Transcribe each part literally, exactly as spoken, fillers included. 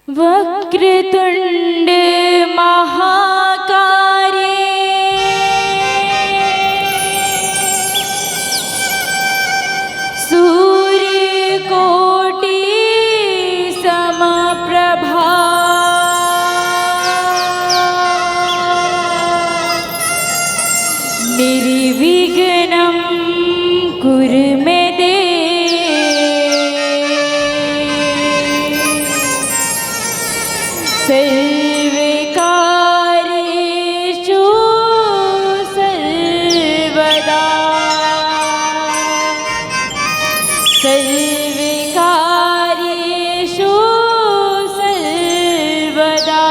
वक्रतुण्ड महाकाय सूर्यकोटि समप्रभा। निर्विघ्नं कुरु मे देव। सर्वकार्येषु सर्वदा। सर्वकार्येषु सर्वदा।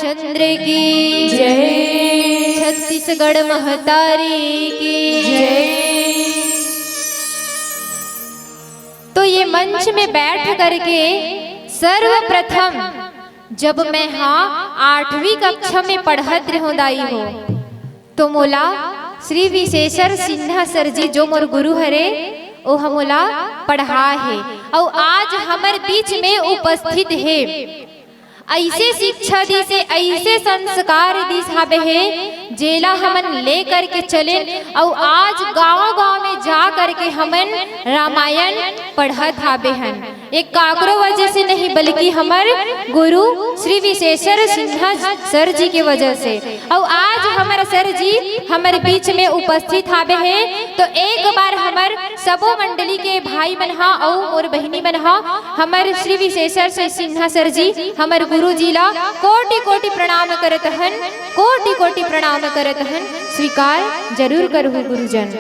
चंद्र की जय। छत्तीसगढ़ महतारी की जय। तो ये मंच में बैठ करके सर्वप्रथम जब मैं हा आठवीं कक्षा में पढ़त रेहों दाई हो, तो मोला श्री विशेश्वर सिन्हा सर जी जो मोर गुरु हरे, ओ ह मोला पढ़ा हे। अउ आज हमर बीच में उपस्थित हे। अइसे शिक्षा दिस हे, अइसे संस्कार दिस हाबे हे, जेला हमन ले करके चलेन। अउ आज गांव-गांव में जा करके हमन रामायण पढ़त हाबे हन। ये काकरो वजह से नहीं, बल्कि हमर गुरु श्री विशेश्वर सिन्हा सर जी के वजह से। अउ आज हमर सर जी हमर बीच में उपस्थित हाबे हे, तो एक बार हमर सबो मंडली के भाई मन हा अउ मोर बहिनी मन हा हमर श्री विशेश्वर सिन्हा सर जी, हमर गुरु जी ला कोटि कोटि प्रणाम करत हन, कोटि कोटि प्रणाम करत हन। स्वीकार जरूर करहु गुरुजन।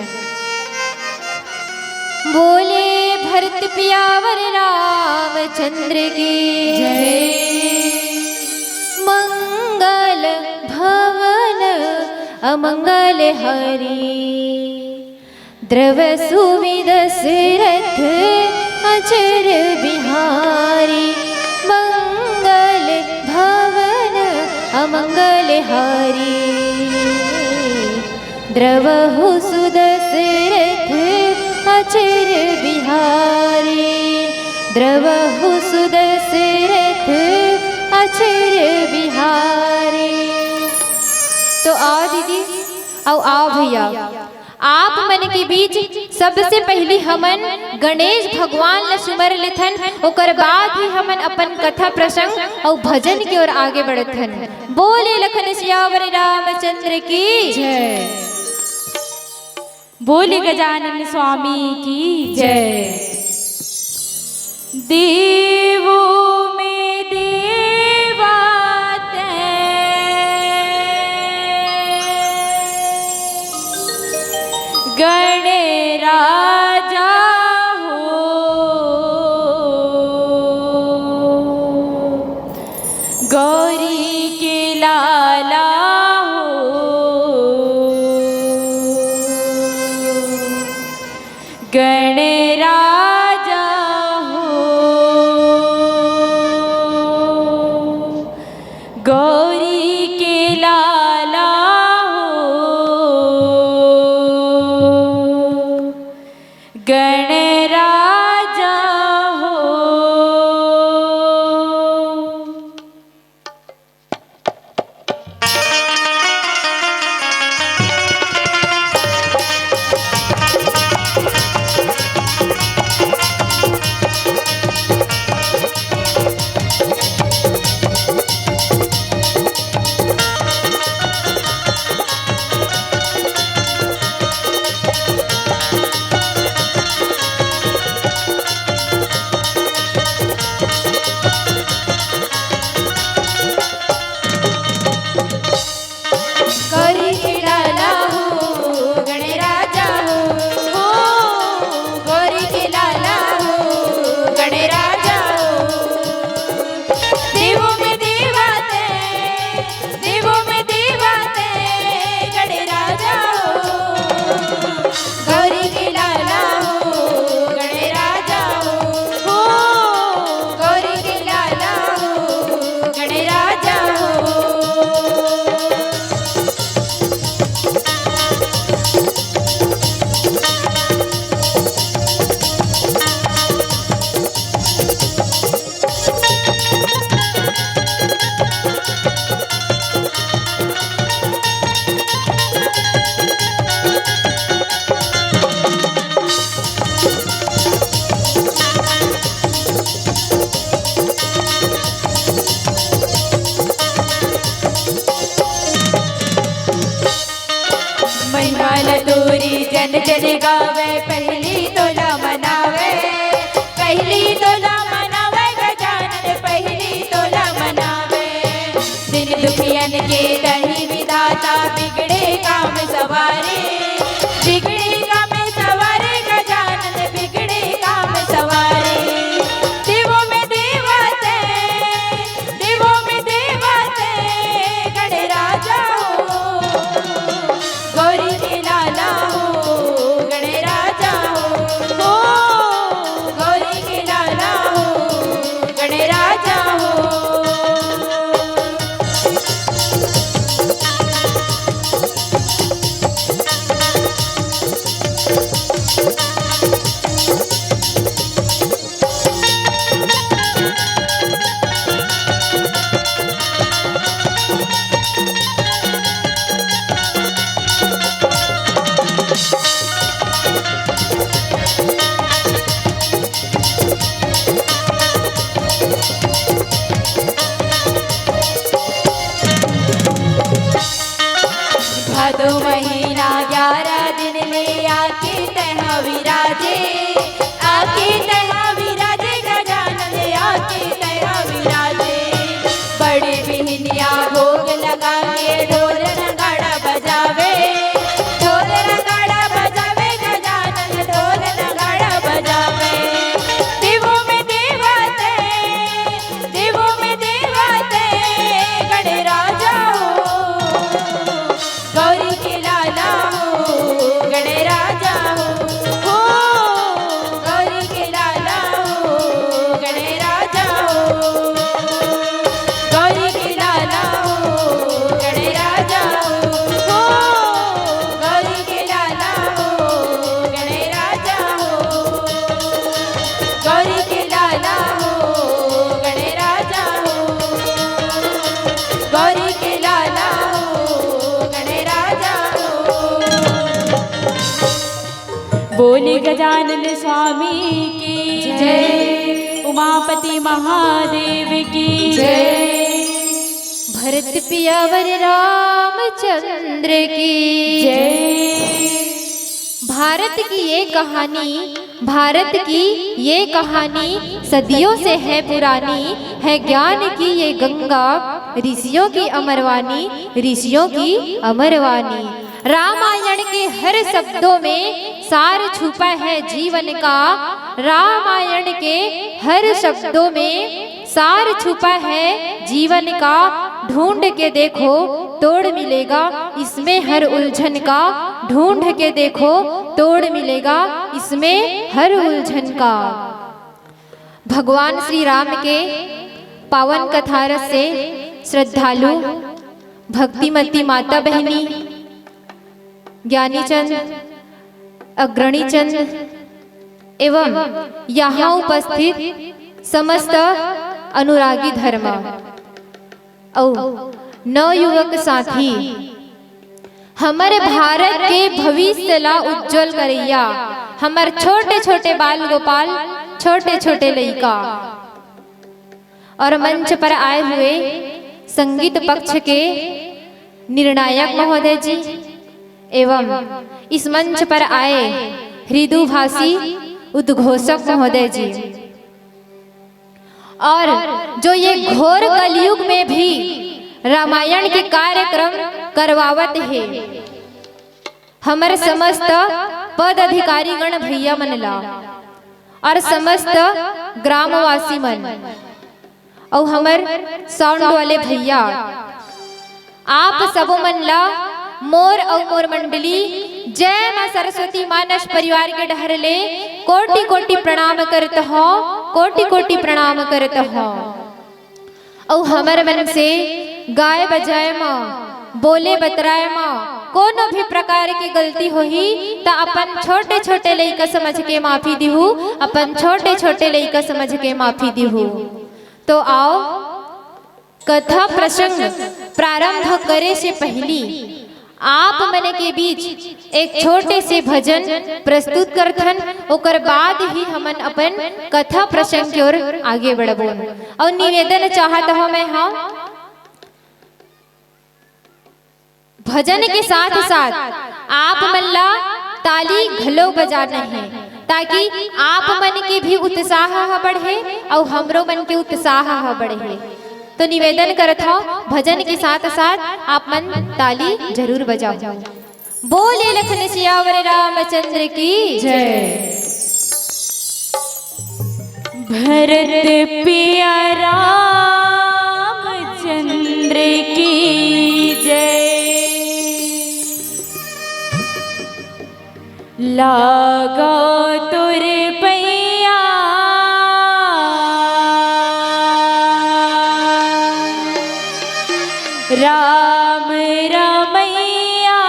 बोले भरत पियावर रामचंद्र की जय। मंगल भवन अमंगल हरी, द्रवसु विदसरथ अचर बिहारी। मंगल भवन अमंगल हरी, द्रवहु सुदसरथ अचर बिहारी। द्रवहु सुदसरथ अचर बिहारी। तो आओ दीदी, आओ, आओ भैया, आप मन के बीच सबसे पहिली हमन गणेश भगवान ल सुमर लेथन, ओकर बाद ही हमन अपन कथा प्रसंग अउ भजन के ओर आगे बढ़थन। बोले लखन सियावर रामचंद्र की जय। बोले गजानन स्वामी की जय। देवों में देवा तैं, गण राजा हो, गौरी के लाला हो, गण राजा हो, गौरी के लाला हो, गण राजा हो। गौरी के लाला हो, गण राजा हो, हो, गौरी के लाला हो, गण राजा हो। देवों में देवा तैं, देवों में देवा तैं, गण राजा हो। गौरी के लाला हो, गण राजा हो, हो, गौरी के लाला हो, गण राजा हो। महिमा ल तोरी जन जन गावे, पहली तोला मनावे, पहली तोला मनावे गजानन, पहली तोला मनावे। दिन दुखियन के दही विधाता, बिगड़े काम सवारे, बिगड़े काम सवारे गजानन, बिगड़े काम सवारे। देवों में देवा तैं, देवों में देवा तैं, आके तैं विराजे, आके तैं विराजे गजानन, आके तैं विराजे। बड़े बिहनिया भोग लगा के ढोल नगाड़ा बजावे, ढोल नगाड़ा बजावे गजानन, ढोल नगाड़ा बजावे। देवों में देवा तैं, देवों में देवा तैं गणराजा हो। गौरी के लाला हो गणराजा हो, हो। गौरी के लाला हो गणराजा हो, गौरी के लाला हो गणराजा हो, हो। गौरी के लाला हो गणराजा हो, गौरी के लाला हो गणराजा हो, गौरी के लाला हो गणराजा हो। बोले गजानन स्वामी की जय। उमापति महादेव की जय। भरत पियावर रामचंद्र की जय। भारत की ये कहानी, भारत की ये कहानी सदियों से है पुरानी, है ज्ञान की ये गंगा, ऋषियों की अमरवाणी, ऋषियों की अमरवाणी। रामायण के हर शब्दों में सार छुपा है जीवन का, रामायण के हर शब्दों में सार छुपा है जीवन का। ढूंढ के देखो, तोड़ मिलेगा इसमें हर उलझन का। ढूंढ के देखो, तोड़ मिलेगा इसमें हर उलझन का। भगवान श्री राम के पावन कथा रस से श्रद्धालु भक्तिमती माता बहिनी, ज्ञानी चंद, अग्रणी चंद एवं यहाँ उपस्थित समस्त अनुरागी धर्म अउ नवयुवक साथी, हमर भारत के भविष्य ला उज्जवल करइया, हमर छोटे-छोटे बाल गोपाल, छोटे-छोटे लइका और मंच पर आए हुए संगीत पक्ष के निर्णायक महोदय जी एवं इस मंच पर आए हृदुभाषी उद्घोषक महोदय जी, और जो ये घोर कलयुग में भी रामायण के कार्यक्रम करवावत हे, हमर समस्त पदाधिकारी गण भैया मन ला और समस्त ग्रामवासी मन अउ हमर साउंड वाले भैया, आप सबो मन ला मोर अउ मोर मंडली जय मां सरस्वती मानस परिवार के डहर ले कोटि कोटि प्रणाम करत हौं, कोटि कोटि प्रणाम करत हौं। अउ हमर मन से गाय बजाए म, बोले बतराए म कोनो भी प्रकार के गलती होही, त अपन छोटे-छोटे लइका समझ के माफी दिहू, अपन छोटे-छोटे लइका समझ के माफी दिहू। तो आओ, कथा प्रसंग प्रारंभ करे से पहिली आप मन के बीच एक छोटे से भजन प्रस्तुत करथन, ओकर बाद ही हमन अपन कथा प्रसंग के ओर आगे बढ़बोन। अउ निवेदन चाहत हौं मैं, हाँ, भजन के साथ साथ आप मन ला ताली घलो बजाना हे, ताकि आप मन के भी उत्साह ह बढ़े अउ हमरो मन के उत्साह ह बढ़े। तो निवेदन करत हौं, भजन के साथ साथ आप मन ताली जरूर बजाओ। बोले लखन सियावर रामचंद्र की जय। भरत पिया रामचंद्र की जय। लागो तुर पैया राम रमैया,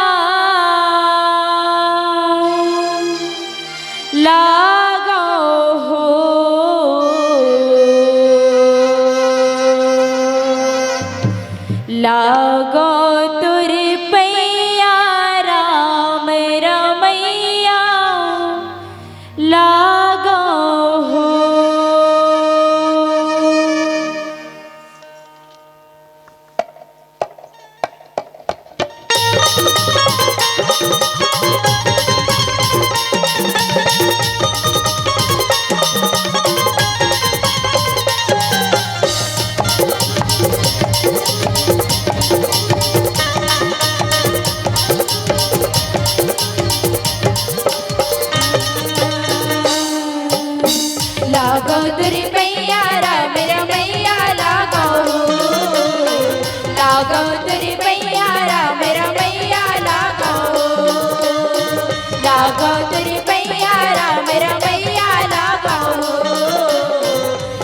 लागो हो, लागो तुर पैया राम रमैया, लागो लागो तुर पैया राम रमैया लागो हो,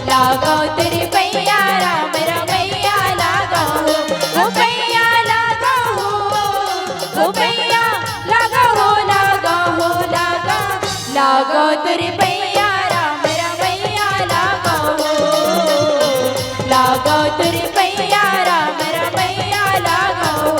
लागो तुर पैया राम रमैया लागो हो, हो पैया लागो हो, हो पैया लागो हो, लागो हो, लागो, लागो तुर पैया राम रमैया लागो हो, लागो तुर पैया राम रमैया लागो हो।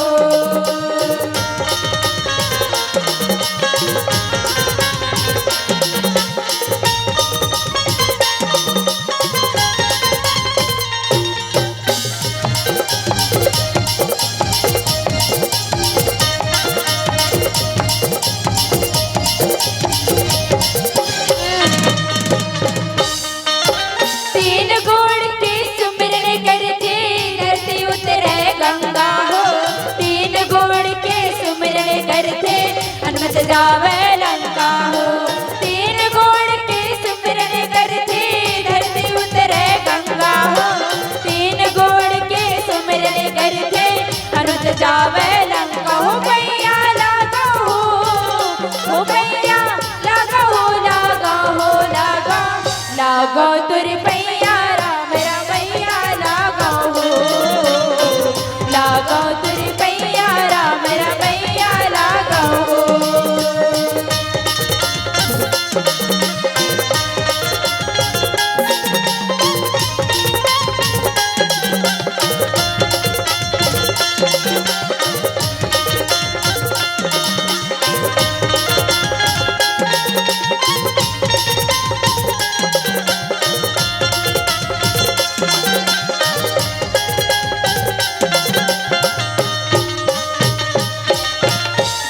तीन गोड़ के सुमिरन करथे, धरती उतरे गंगा हो। तीन गोड़ के सुमिरन करथे, हनुमत जावे लंका हो। तीन गोड़ के सुमिरन करथे, धरती उतरे गंगा हो। तीन गोड़ के सुमिरन करथे, हनुमत जावे लंका हो। पैया लागो हो, हो पैया लागो हो, लागो हो, लागो, लागो तुर पैया राम रमैया लागो हो, लागो तुर पैया राम रमैया लागो हो।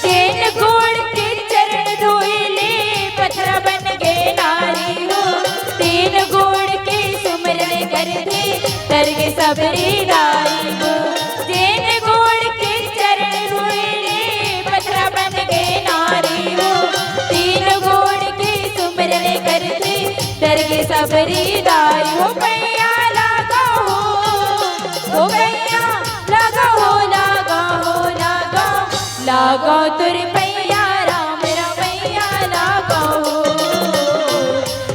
जेन गोड़ के चरण धोए ले, पथरा बन गे नारी हो। तीन गोड़ के सुमिरन करथे, तर गे सबरी दाई हो। जेन गोड़ के चरण धोए ले, पथरा बन गे नारी हो। तीन गोड़ के सुमिरन करथे, तर गे सबरी दाई हो। पैया लागो हो, हो पैया लागो हो, लागो हो, लागो, लागो तुर पैया राम रमैया लागो हो,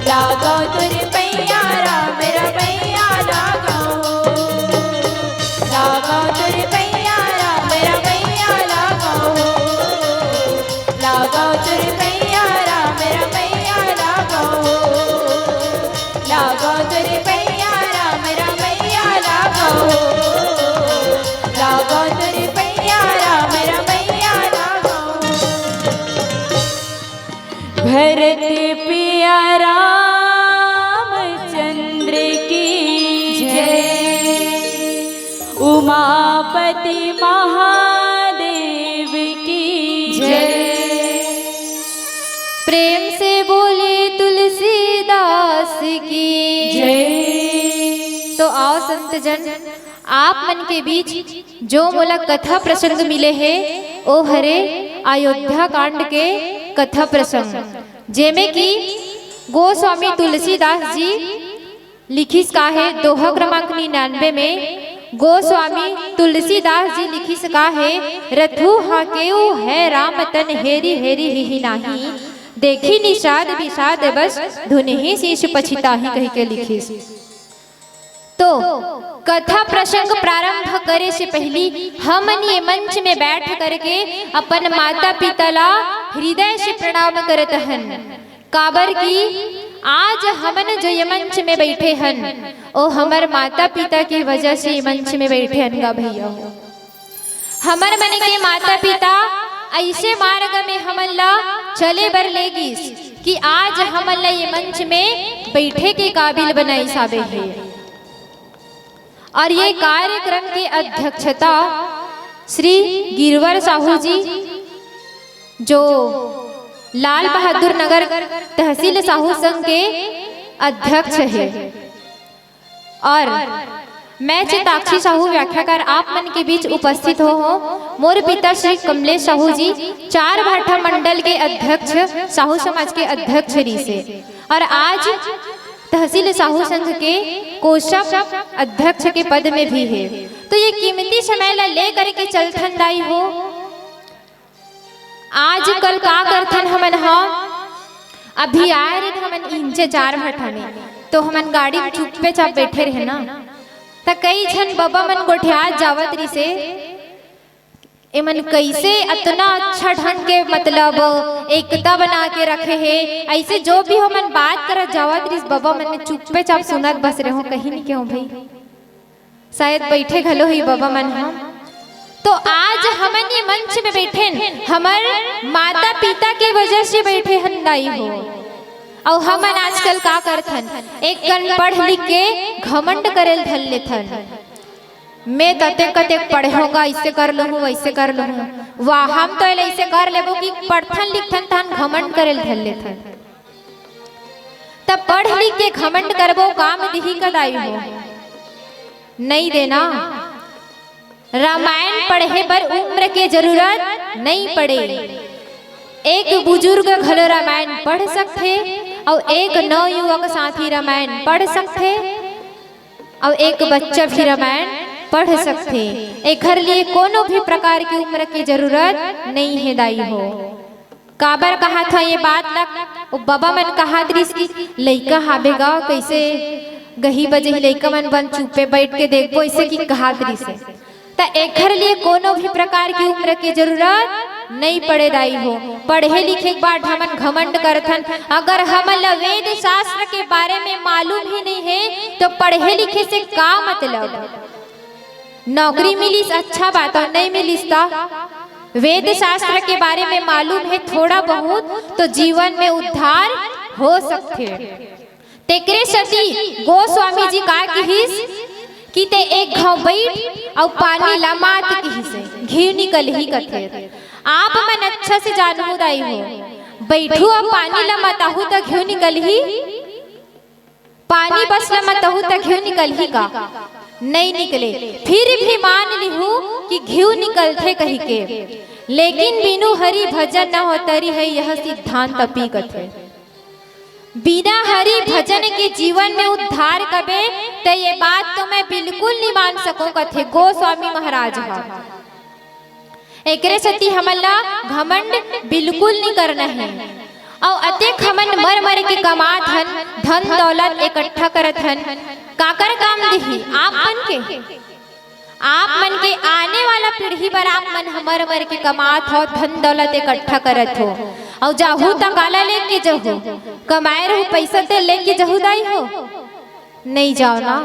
लागो तुर पैया राम रमैया लागो हो, लागो तुर पैया राम रमैया लागो हो, लागो तुर पैया राम रमैया लागो हो। लागो तुर पैया राम रमैया लागो, लागो तुर पैया राम रमैया लागो। भरत पिया रामचंद्र की जय, उमापति महादेव की जय। प्रेम से बोले तुलसीदास की जय। तो आओ संत जन, आप मन के बीच जो मोला कथा प्रसंग मिले हे, ओ हरे अयोध्या कांड के कथा प्रसंग, जेमे कि गोस्वामी तुलसीदास जी लिखिस का हे, दोहा क्रमांक निन्यानवे में गोस्वामी तुलसीदास जी लिखिस का हे, रथु हाकेउ है राम तन हेरी हेरी हिहि नाही, देखि निषाद विषाद बस धुनहि शीश पछिताही कहिके लिखिस। तो कथा प्रसंग प्रारंभ करे से पहली हमन ये मंच में बैठ करके अपन माता पिता ला हृदय से प्रणाम करत हन। काबर कि आज हमन जो ये मंच में बैठे हन, ओ हमर माता पिता के वजह से ये मंच में बैठे हन गा भैया। हमर मन के माता पिता ऐसे मार्ग में हमन ला चले बर ले गिस कि आज हमन ला ये मंच में बैठे के काबिल बनाइस हाबे हे। और ये कार्यक्रम के अध्यक्षता श्री गिरवर साहू जी, जो लाल बहादुर नगर तहसील साहू संघ के अध्यक्ष हे। और मैं चिताक्षी साहू व्याख्याकार आप मन के बीच उपस्थित हो हो। मोर पिता श्री कमलेश साहू जी चार भाठा मंडल के अध्यक्ष, साहू समाज के अध्यक्ष रिहिसे, और आज तहसील साहू संघ के कोषाध्यक्ष के पद में भी हे। तो ये कीमती समय ला ले करके चलथन दाई हो। आजकल का करथन हमन ह, अभी आए रहिन हमन इंचे चार भट्ठा में, तो हमन गाड़ी में चुप्पे चाप बैठे रहे ना, त कई झन बबा मन गोठियात जावत रिसे, एमन कैसे अतना अच्छा ढंग के, मतलब, एकता बना के रखे हे, ऐसे जो भी हमन बात करत जावत रिस, बबा मन चुप्पे चाप सुनत बस रहे हो, कहीं नहीं कहूँ भाई। शायद बैठे घलो ही बबा मन ह। तो आज हमन ये मंच में बैठेन, हमर माता पिता के वजह से बैठे हन दाई हो। अउ हमन आजकल का करथन, एक कन पढ़ लिख के घमंड करेल धर लेथन। मैं ततेक कतेक पढ़े होगा, ऐसे कर लूँ, वैसे कर लूँ। वाह, हम तो एला ऐसे कर लेबो कि पढ़थन लिखथन तहन घमंड करेल धर लेथन। तब पढ़ लिख के घमंड करबो, काम दिही का दाई हो? नहीं देना। रामायण पढ़े बर उम्र के जरूरत नहीं पड़े। एक बुजुर्ग घलो रामायण पढ़ सकथे, अउ एक नवयुवक साथी रामायण पढ़ सकथे, अउ एक बच्चा भी रामायण पढ़ सकथे। एखर लिए कोनो भी प्रकार की उम्र की जरूरत नहीं है दाई हो। काबर कहत हव ये बात ला? ओ बबा मन कहत रिस कि लइका हाबे गा, कइसे गही बजही लइका मन बन चुपे बैठ के देखबो, अइसे कि कहत रिस हे। त एखर लिए कोनो भी प्रकार की उम्र की जरूरत नहीं पड़े दाई हो। पढ़े लिखे के बाद हमन घमंड करथन। अगर हमन ला वेद शास्त्र के बारे में मालूम ही नहीं है, तो पढ़े लिखे से का मतलब? नौकरी मिलिस, अच्छा बात, अउ नहीं मिलिस त? वेद शास्त्र के बारे में मालूम है थोड़ा बहुत, तो जीवन में उद्धार हो सकथे। तेकरे सेती गोस्वामी जी का किहिस कि ते एक घांव बइठ अउ पानी ला मात किहिस, घीव निकलही कथे। आप मन अच्छा से जानहू दाई हो, बइठहू अउ पानी ला मताहू त घीव निकलही? पानी बस ला मतहू त घीव निकलही का? नहीं निकले। फिर भी मान लिहू कि घीव निकलथे कहिके, लेकिन बिनु हरि भजन न हो तरी है यह सिद्धांत अपी कथे। बिना हरि भजन के जीवन में उद्धार कबे, त ये बात तो मैं बिल्कुल नहीं मान सकूं कथे गोस्वामी महाराज ह। एकरे सेती हमन ला घमंड बिल्कुल नहीं करना है। अउ अतेक हमन मर मर के कमात हन, धन दौलत इकट्ठा करत हन, काकर काम दिही? आप मन के, आप मन के आने वाला पीढ़ी बर आप मन ह मर मर के कमात हो, धन दौलत इकट्ठा करत हो, अउ जाहू त काला लेके जहू? कमाए रहू पैसा ते लेके जहू दाई हो? नहीं जाओ ना।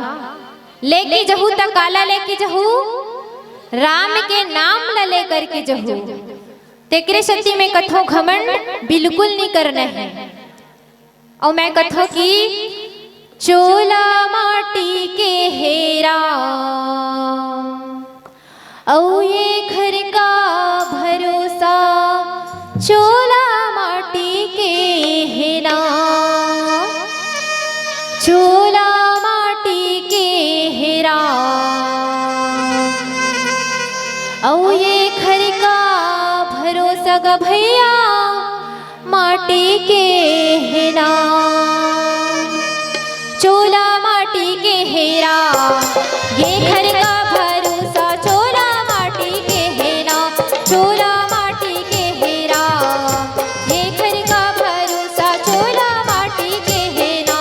लेके जहू त काला लेके जहू? राम के नाम ला लेकर के जहू। तेकरे सेती मैं कथों घमंड बिल्कुल नहीं करना है। अउ मैं कथों कि चोला माटी के हे राम, अउ ये घर का भरोसा चोला माटी के हे ना, चोला माटी के हे राम, अउ ये घर का भरोसा गा भैया माटी के हे ना, चोला माटी के हे राम, ये घर का भरोसा चोला माटी के हे ना, चोला माटी के हे राम, ये घर का भरोसा चोला माटी के हे ना।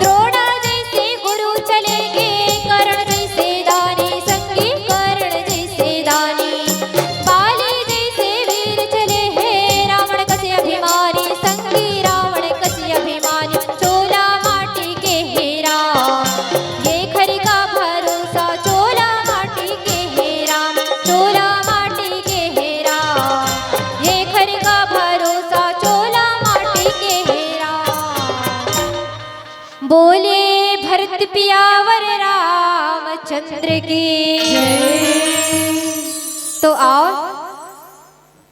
द्रोण जैसे गुरु चले गे, कर्ण जैसे दानी, संगी कर्ण जैसे दानी, बाली जैसे वीर चले हे, रावण कस अभिमानी, संगी रावण कस अभिमानी, चोला माटी के हे राम, ये घर का भरोसा चोला माटी के हे राम, चोला माटी के हे राम, ये घर का भरोसा चोला माटी के हे राम। बोले भरत पियावर रामचंद्र की। तो आओ,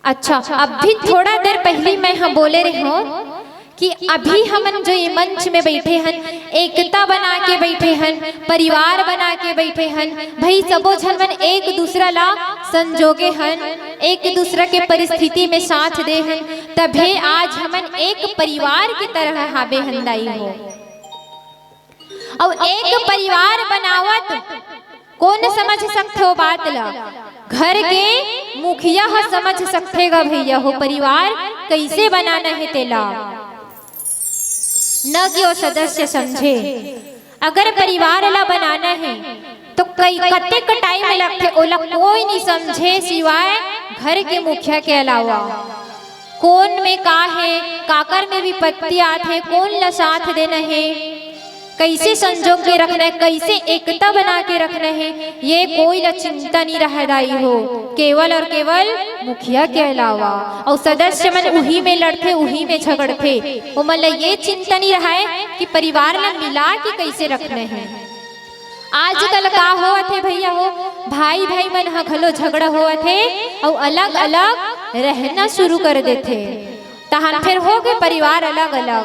अच्छा, अभी थोड़ा देर पहली मैं ह बोले रहे हूँ कि अभी हमन जो ये मंच में बैठे हन, एकता बना के बैठे हन, परिवार बना के बैठे हन, भाई सबो झन मन एक दूसरा ला संजोगे हन, एक दूसरा के परिस्थिति में साथ दे हन, तभे आज हमन एक परिवार की तरह हाबे हन दाई हो। अउ एक परिवार बनावत कोन समझ सकथे ओ बात ला? घर के मुखिया ह समझ सकथे गा भैया हो, परिवार कइसे बनाना हे तेला, न कि ओ सदस्य समझे। अगर परिवार ला बनाना हे तो कई कतेक टाइम लगथे, ओला कोई नहीं समझे सिवाय घर के मुखिया के अलावा। कोन में का हे, काकर में विपत्ति आथे, कोन ला साथ देना हे, कइसे संजोग के रखना हे, कइसे एकता बना के रखना हे, ये कोई ला चिंता नहीं रहे दाई हो। केवल और केवल मुखिया के अलावा। अउ सदस्य मन उही में लड़थे, उही में झगड़थे, ओमन ला ये चिंता नहीं रहे कि परिवार ला मिला के कइसे रखना हे। आजकल का होवत हे भैया हो, भाई भाई मन ह घलो झगड़ा होवत हे अउ अलग-अलग रहना शुरू कर देथे, तहन फेर हो गे परिवार अलग-अलग।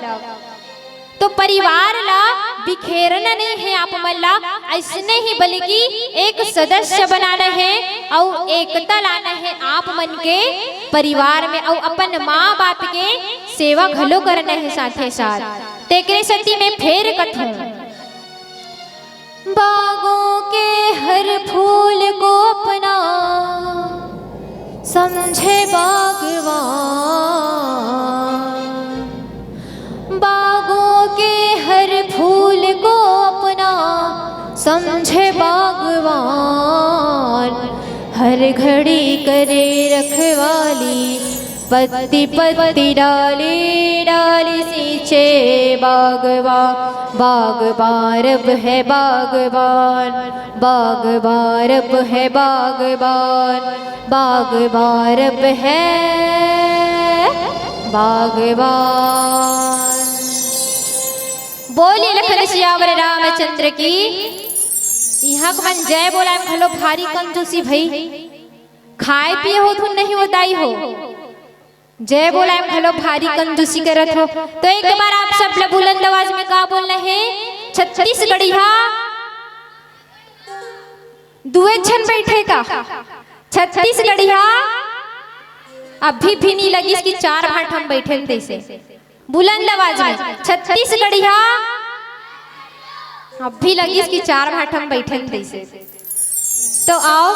तो परिवार ला बिखेरना नहीं हे आप मन ला, अइसने ही बल्कि एक सदस्य बनाना हे अउ एकता लाना हे आप मन के परिवार में, अउ अपन माँ बाप के सेवा घलो करना हे साथे साथ। तेकरे सेती मैं फेर कथूं, बागों के हर फूल को अपना समझे बागवान, बागों के हर फूल को अपना समझे बागवान, हर घड़ी करे रखवाली, पत्ती पत्ती डाली डाली सींचे बागवान, बागवान रब है बागवान, बागवान रब है बागवान, बागवान रब है बागवान। बोलिए लखन सियावर रामचंद्र की। इहाँ के मन जय बोलाए घलो भारी कंजूसी भई। खाए पिए हो धुन नहीं होताई हो, जय बोलाए घलो भारी कंजूसी करत हो। तो एक बार आप सब ला बुलंद आवाज में का बोलना हे? छत्तीसगढ़िया दुए झन बैठे का? छत्तीसगढ़िया अभी भी नहीं लगिस कि चार भांठ हम बैठे तैसे। बुलंद आवाज में, छत्तीसगढ़िया अभी लगिस कि चार भांठ हम बैठे तैसे। तो आओ,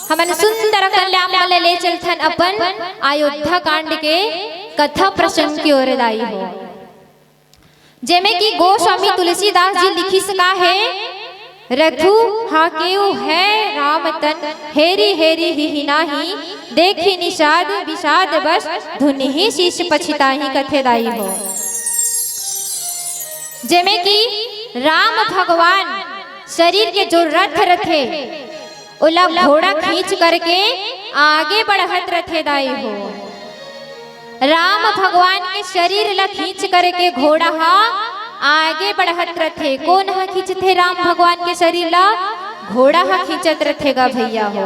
हमन सुंदर कल्याण मन ले चलथन अपन अयोध्या कांड के कथा प्रसंग की ओर दाई हो, जेमे कि गोस्वामी तुलसीदास जी लिखिस का हे, रथु हाकेउ है राम तन, हेरी हेरी हिहि नाही, देखि निषाद विषाद बस, धुनिहि शीश पछिताही कथे दाई हो। जेमे कि राम भगवान शरीर के जो रथ रथे, ओला घोड़ा खींच करके आगे बढ़त रथे दाई हो। राम भगवान के शरीर ला खींच करके घोड़ा हा आगे बढ़त रथे। कोन हा खींचथे राम भगवान के शरीर ला? घोड़ा हा खींचत रथे गा भैया हो।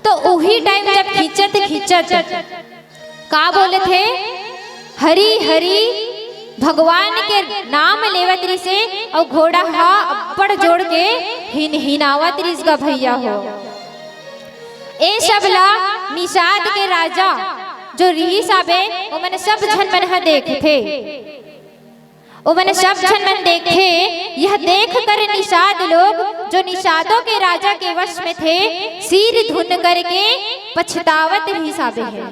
तो उही टाइम जब खींचत खींचत का बोलथे, हरी हरी भगवान के नाम लेवत रिसे अउ घोड़ा हा अब्बड़ जोर के हिनहिनावत रिस गा भैया हो। ए सब ला निषाद के राजा जो रिहिस आबे, ओमन सब झन मन ह देखथे। ओमन सब झन मन देखथे, यह देख कर निषाद लोग जो निषादों के राजा के वश में थे, सिर धुन करके पछतावत रिहिस आबे हे।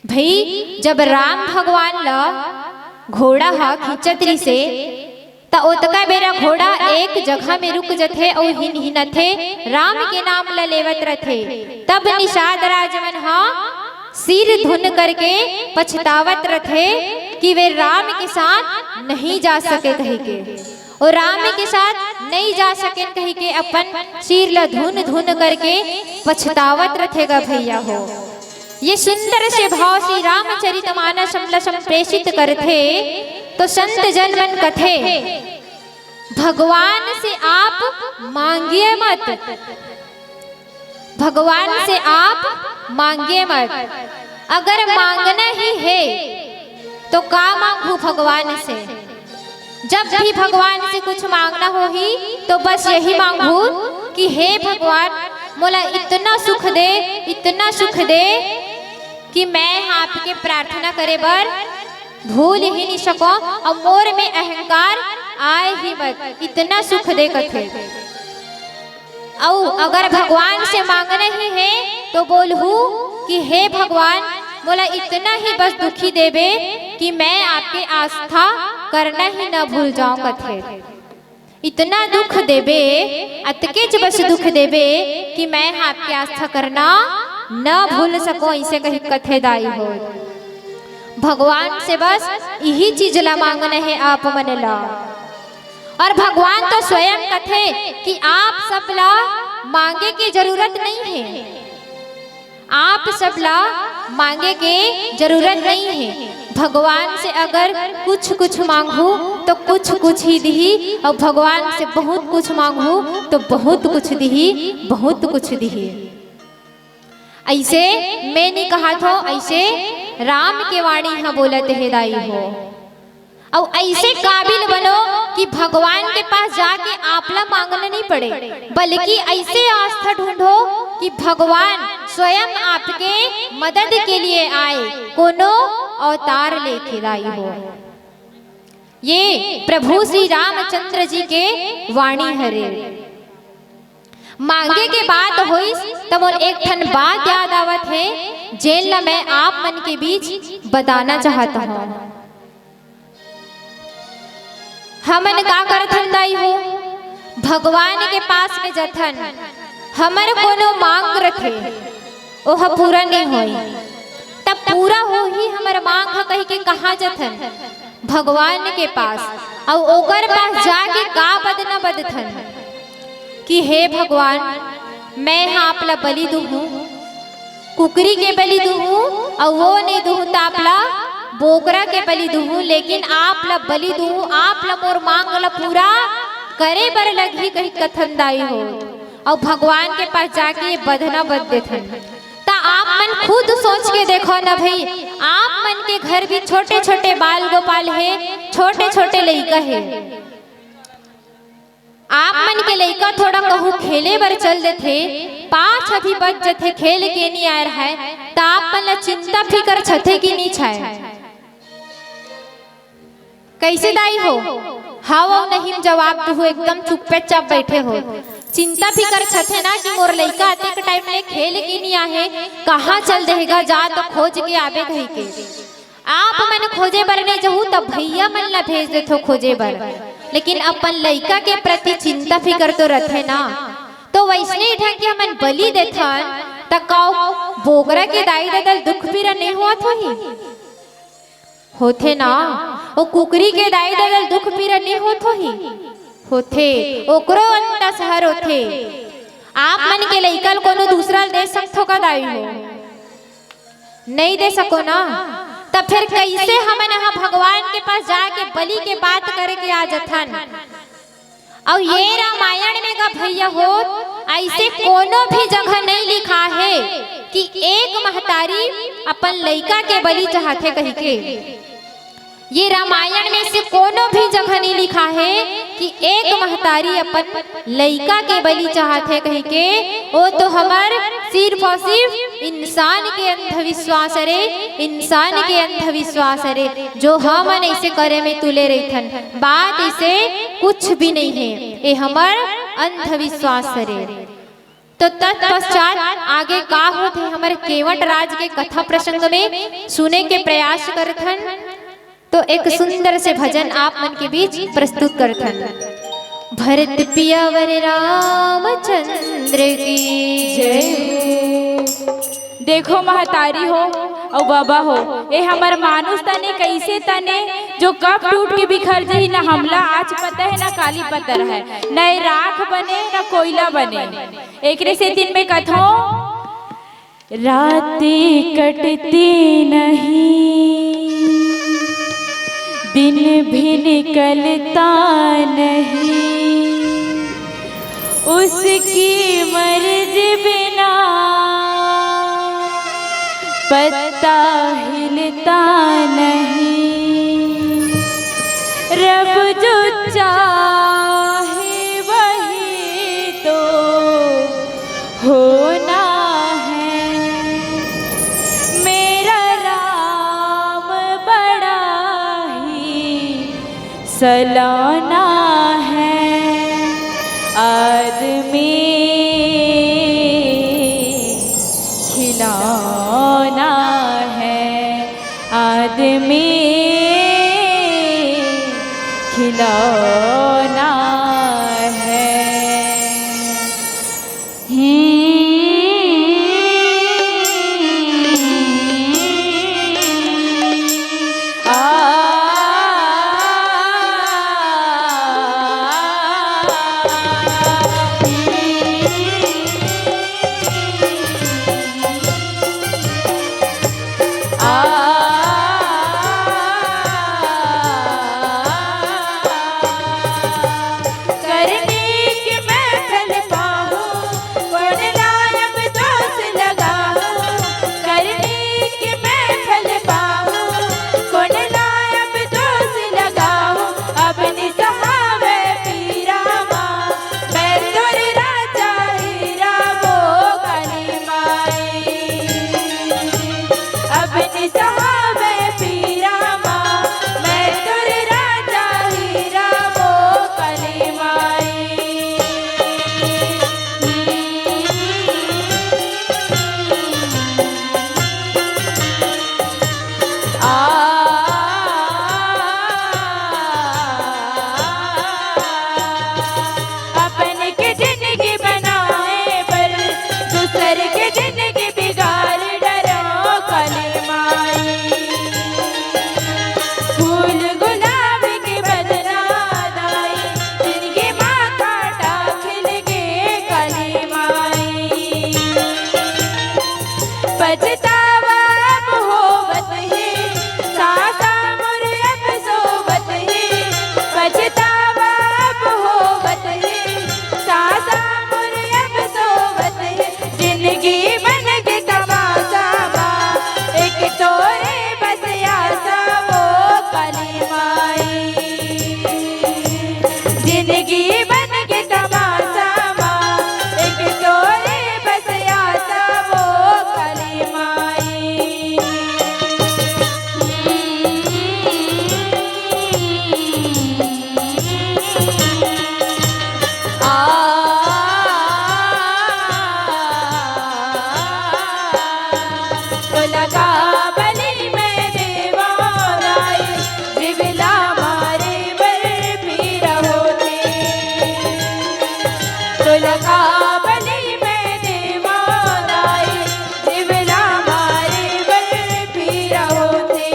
भई, जब राम भगवान ला घोड़ा हा खींचत रिसे, त ओतका बेरा घोड़ा एक जगह में रुक जथे अउ हिनहिनथे, राम के नाम ला लेवत रथे। तब निषाद राज मन हा सिर धुन करके पछतावत रथे कि वे राम के साथ नहीं जा सके कहिके। अउ राम के साथ नहीं जा सकेन कहिके अपन सिर ला धुन धुन करके पछतावत रथे गा भैया हो। ये सुंदर से भाव श्री रामचरित मानस हमला संप्रेषित करथे, तो संत जन मन कथे, भगवान से आप मांगिए मत, भगवान से आप मांगिए मत। अगर मांगना ही हे, तो का मांगहू भगवान से? जब भी भगवान से कुछ मांगना होही, तो बस यही मांगहू कि हे भगवान, मोला इतना सुख दे, इतना सुख दे कि मैं आपके प्रार्थना करे बर भूल ही नहीं सकों अउ मोर में अहंकार आए ही मत, इतना सुख दे कथे। अउ अगर भगवान से मांगना ही हे तो बोलहू कि हे भगवान, मोला इतना ही बस दुखी देबे कि मैं आपके आस्था करना ही न भूल जाऊं कथे। इतना दुख देबे, अतकेच बस दुख देबे कि मैं आपके आस्था करना न भूल सको, ऐसे कही कथे दाई हो। भगवान से बस यही चीज ला मांगना हे आप मन ला। और भगवान तो स्वयं कथे कि आप सब ला मांगे के जरूरत नहीं हे, आप सब ला मांगे के जरूरत नहीं हे। भगवान से अगर कुछ कुछ मांगहू तो कुछ कुछ ही दिही, और भगवान से बहुत कुछ मांगहू तो बहुत कुछ दिही, बहुत कुछ दिही। ऐसे मैं नहीं कहा थो, ऐसे राम के वाणी ह बोलत हे दाई हो। अउ ऐसे काबिल बनो कि भगवान के पास जाके आप ला मांगना नहीं पड़े, बल्कि ऐसे आस्था ढूंढो कि भगवान स्वयं आपके मदद के लिए आए, कोनो अवतार लेके दाई हो। ये प्रभु श्री रामचंद्र जी के वाणी हरे। मांगे के बात होइस त मोर एक ठन बात याद आवत हे, जेन ला मैं आप मन के बीच बताना चाहत हूँ। हमन का करथन दाई हो, भगवान के पास में जथन, हमर कोनो मांग रथे, ओह पूरा नहीं होई, तब पूरा होही हमर मांग ह कहि के कहाँ जथन? भगवान के पास। अउ ओकर पास जाके का बदना बदथन कि हे भगवान, मैं ह आप ला बलि दूहूं, कुकरी के बलि दूहूं, अउ वो नहीं दूहूं त आप ला बोकरा के बलि दूहूं, लेकिन आप ला बलि दूहूं, आप ला मोर मांग ला पूरा करे बर लगही कहि कथन दाई हो। अउ भगवान के पास जाके बदना बद देथन। त आप मन खुद सोच के देखो ना भाई, आप मन के घर भी छोटे छोटे बाल गोपाल हे, छोटे छोटे लइका हे। आप मन के लइका थोड़ा कहूँ खेले बर चल देथे, पाँच अभी बज जथे, खेल के नहीं आए रहय, त आप मन ला चिंता फिकर छथे कि नहीं छाय? कैसे दाई हो? हाँ अउ नहीं म जवाब दूहू, एकदम चुप्पे चाप बैठे हो। चिंता फिकर छथे ना कि मोर लइका अतेक टाइम ले खेल के नहीं आहे, कहाँ चल देहेगा, जा तो खोज के आबे कहि के। आप मन खोजे बर नहीं जहू त भैया मन ला भेज देथो खोजे बर, लेकिन अपन लइका के प्रति चिंता फिकर तो रथे ना। तो वैसने ढंग के हमन बलि देथन त का बोकरा के दाई ददा ल दुख पीरा नहीं होत होही? होथे ना। ओ कुकरी के दाई ददा ल दुख पीरा नहीं होत होही? होथे। ओकरो अंत असहर होथे। आप मन के लइका ल कोनो दूसरा ल दे सकथो का दाई हो? नहीं दे सको ना। तब फिर कैसे हमन यहाँ भगवान के पास जाके बलि के बात करे के आ जथन? अउ ये रामायण में गा भैया हो, ऐसे कोनो भी जगह नहीं लिखा है कि एक महतारी अपन लइका के बलि चाहथे कहि के। ये रामायण में से कोनो भी जगह नहीं लिखा है कि एक महतारी अपन लइका के बलि चाहथे कहि के। ओ तो हमर सिर्फ और सिर्फ इंसान के अंधविश्वास हरे, इंसान के अंधविश्वास हरे, जो हमन ऐसे करे में तुले रहिथन। बात ऐसे कुछ भी नहीं है, ये हमर अंधविश्वास हरे। तो तत्पश्चात आगे का होथे हमर केवट राज के कथा प्रसंग में, सुने के प्रयास करथन। तो एक सुंदर से भजन आप मन के बीच प्रस्तुत करथन। भरत पियावर रामचंद्र की जय हो। देखो महतारी हो अउ बाबा हो, ए हमर मानुष तने कैसे तने जो कब टूट के बिखर जही, ना हमला आज पता है ना काली पता है, ना ए राख बने ना कोयला बने। एकरे सेती में कथो, रात कटती नहीं, दिन भी निकलता नहीं, उसकी मर्जी बिना पत्ता हिलता नहीं। रब जो चाहे वही तो होना है। मेरा राम बड़ा ही सलोना है। आदमी आदमी खिलौना है। हम्म। आ, आ, करनी की महफिल पाहूँ, कौन लायब दोष लगाऊँ। करनी की महफिल पाहूँ, कौन लायब दोष लगाऊँ। अब निसहावे पीरा माँ, मैं तोर राजा हीरा वो काली माई। अब निसहावे पीरा माँ, मैं तोर राजा हीरा वो काली माई। आ, अपन के जिंदगी बनाए बर, दूसर के जिंदगी बिगाड़ डरो काली माई। फूल गुलाब के बदला दाई, जिंदगी माँ काटा खिल गे काली माई। पछतावा अब होवत हे, सासा मोर अब सोवत हे। पछतावा अब होवत हे, सासा मोर अब सोवत हे। जिंदगी बन के तमाशा मा, एक तोरे बस आसा वो काली माई। जिंदगी बन के तमाशा मा, एक तोरे बस आसा वो काली माई। आ, तो लगा बलि में देवा दाई, जिवला मारे बर पीरा होथे। तो लगा बलि में देवा दाई, जिवला मारे बर पीरा होथे।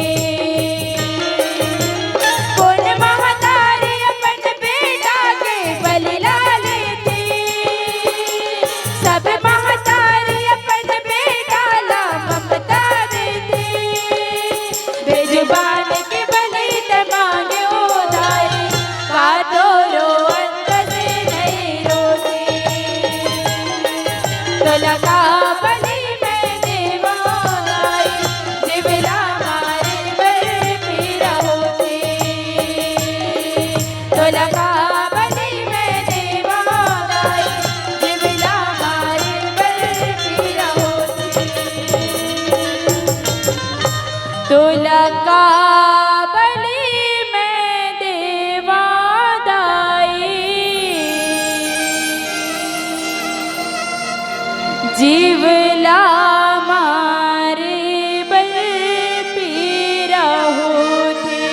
कोन महतारी अपन बेटा के बलि ला लेथे, सब महतारी अपन बेटा ला ममता देथे। बेजुबान के बलि ते मांगे ओ दाई, का तोरो अंत से नहीं रोथे। तो लगा बलि में देवा दाई, जिवला मारे बर पीरा होथे। तो लगा बलि में देवा दाई, जिवला मारे बर पीरा होथे। तो लगा बलि में देवा दाई, जिवला मारे बर पीरा होथे।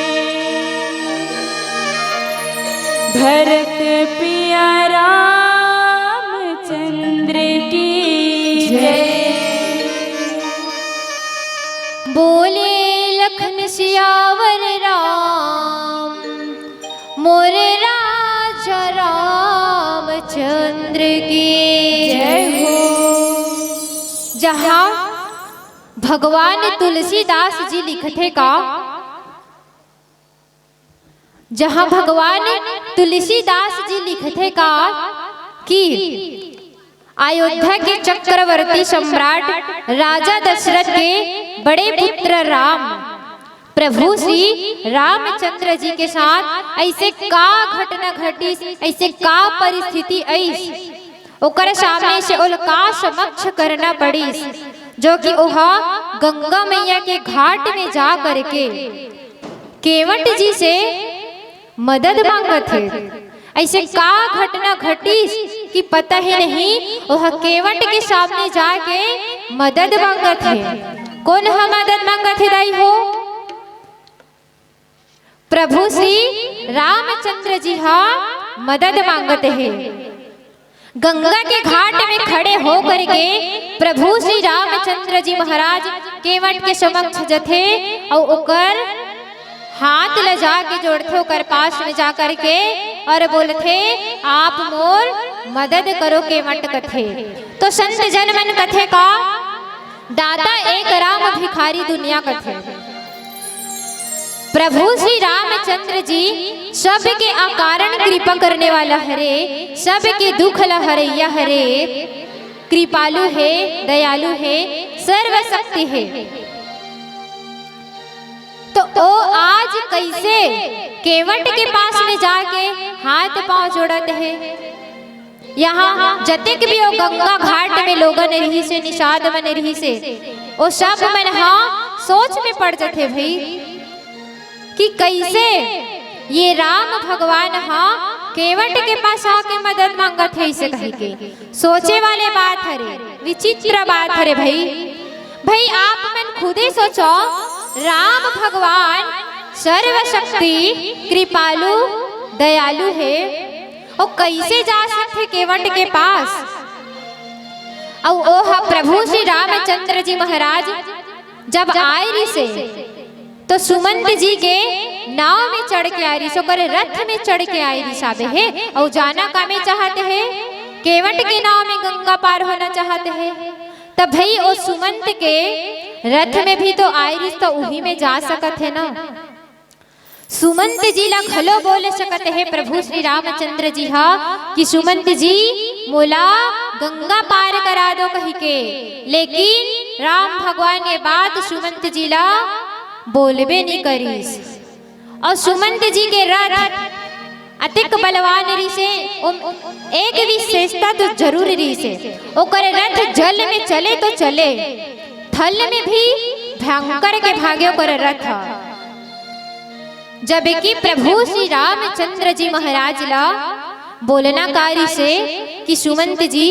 भरत पिया रामचंद्र की जय। बोले लखन सियावर राम, मोर राजा रामचंद्र की जय हो। जहाँ भगवान तुलसीदास जी लिखथे का, जहाँ भगवान तुलसीदास जी लिखथे का कि अयोध्या के चक्रवर्ती सम्राट राजा दशरथ के बड़े पुत्र राम प्रभु श्री रामचंद्र जी के साथ ऐसे का घटना घटिस, ऐसे का परिस्थिति आइस, ओकर सामने से ओला का समक्ष करना पड़िस, जो कि ओहा गंगा मैया के घाट में जा करके केवट जी से मदद मांगत हे। ऐसे का घटना घटिस कि पता ही नहीं, ओह केवट के सामने जाके मदद मांगत हे। कोन ह मदद मांगत हे दाई हो? प्रभु श्री रामचंद्र जी हा मदद मांगत हे। गंगा के घाट में खड़े होकर के प्रभु श्री रामचंद्र जी महाराज केवट के समक्ष जथे अउ ओकर हाथ ल जाके जोड़थे, ओकर पास में जा करके अउ बोलथे, "आप मोर मदद करो," केवट कथे। तो संत जन मन कथे का, "दाता एक राम भिखारी दुनिया," कथे। प्रभु श्री रामचंद्र जी सबके अकारण कृपा करने वाला हरे, सबके दुख ल हरैया हरे, कृपालु हे, दयालु हे, सर्वशक्ति हे। तो ओ आज कैसे केवट के पास में जाके हाथ पांव जोड़त हे? यहाँ जतेक भी ओ गंगा घाट में लोगन रिहिसे, निषाद मन रिहिसे, ओ सब मन हा सोच में पड़ जथे भई कि कैसे ये राम भगवान हा केवट के पास आके मदद मांगत हे, इसे कही के सोचे वाले बात हरे, विचित्र बात हरे भई। भई आप मन खुदे सोचो, राम भगवान सर्वशक्ति, कृपालु, दयालु हे, ओ कैसे जा सकथे केवट के पास? अउ ओ ह प्रभु श्री रामचंद्र जी महाराज जब आए रिसे, तो सुमंत जी के नाव में चढ़ के आए रिस, ओकर रथ में चढ़ के आए रिस आबे हे, अउ जाना का में चाहत हे, केवट के नाव में गंगा पार होना चाहत हे। तब भई ओ सुमंत के रथ में भी तो आए रिस, तो उही में जा सकत हे ना। सुमंत जी ला घलो बोल सकत हे प्रभु श्री रामचंद्र जी हा कि सुमंत जी, मोला गंगा पार करा दो कहिके, लेकिन राम भगवान ये बात सुमंत जी ला बोलबे नी करिस। अउ सुमंत जी के रथ अतेक बलवान रिसे, ओम एक विशेषता तो जरूर रिसे, ओकर रथ जल में चले तो चले, थल में भी भयंकर के भागे ओकर रथ। जबकि प्रभु श्री रामचंद्र जी महाराज ला बोलना का रिसे कि सुमंत जी,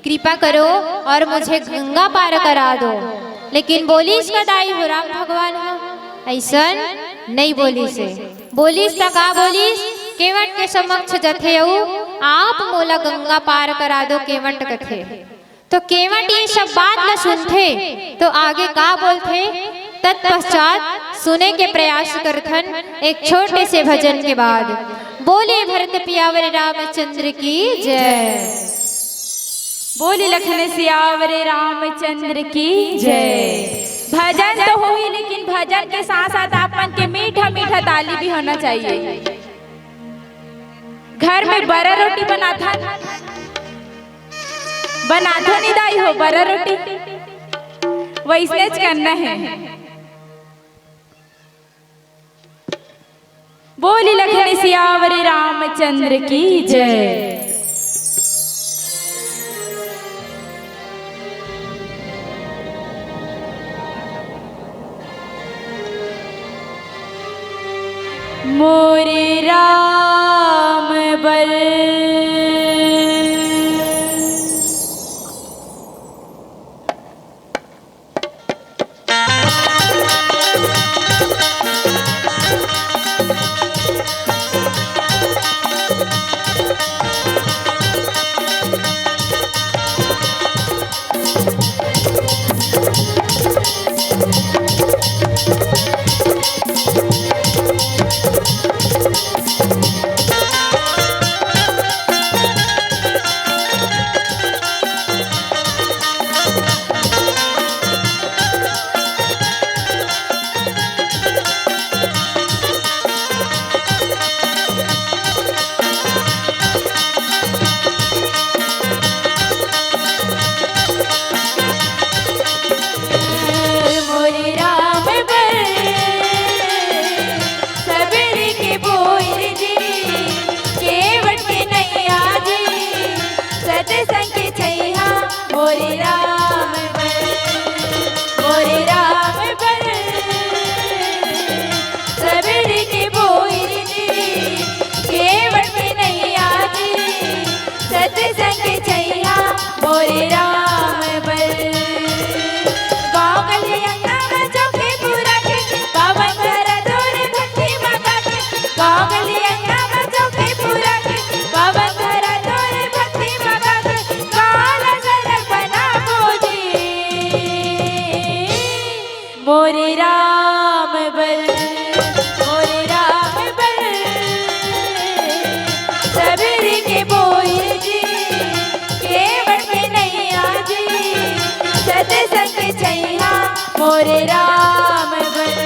कृपा करो और मुझे गंगा पार करा दो। लेकिन बोलिस का दाई हो राम भगवान हा, अइसन नहीं बोलिस हे। बोलिस त का बोलिस, केवट के समक्ष जथे अउ आप मोला गंगा पार करा दो, केवट कथे। तो केवट ये सब बात ला सुनथे तो आगे का बोलथे, तत्पश्चात सुने के प्रयास करथन एक छोटे से भजन के बाद। बोले भरत पियावर रामचंद्र की जय। बोले लखन सियावर रामचंद्र की जय। भजन तो होही, लेकिन भजन के साथ साथ आप मन के मीठा मीठा ताली भी होना चाहिए। घर में बरा रोटी बनाथन, बनाथो नी दाई हो बरा रोटी, वैसनेच करना हे। बोली लखन सियावर रामचंद्र की जय। मोरे राम बल। मोरे राम बल।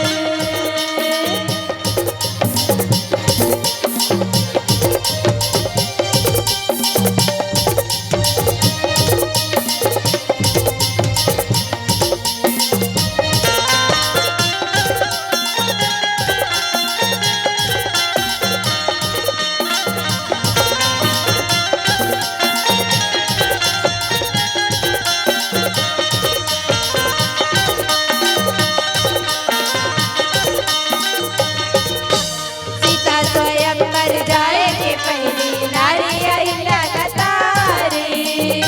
सीता स्वयंवर जाए के पहिली नारी अहिल्या लतारी।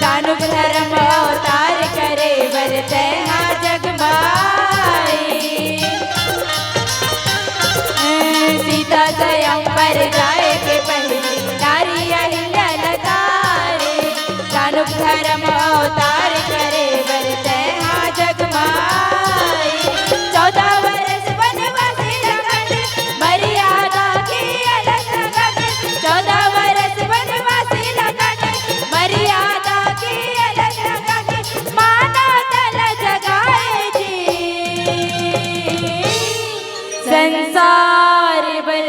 दानव धर्म अवतार करे बर तैं हा जग माई। सीता स्वयंवर जाए के पहिली नारी अहिल्या लतारी। दानव धर्म अवतार करे बर तैं हा जग माई। चौदह बरस वनवासी ला काटे, मर्यादा के अलस काटे। चौदह बरस वनवासी ला काटे, मर्यादा के अलस काटे। मानवता ला जगाए जी। संसार बर,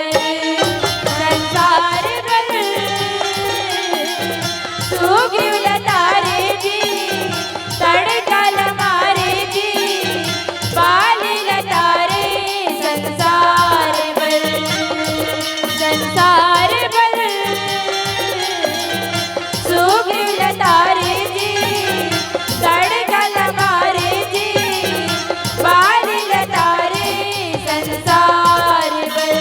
संसार बर, सुग्रीव लतारे जी, तड़का ल मारे जी, बाली लतारे। संसार बर, संसार बर, सुग्रीव लतारे जी, तड़का ल मारे जी, बाली लतारे। संसार बर।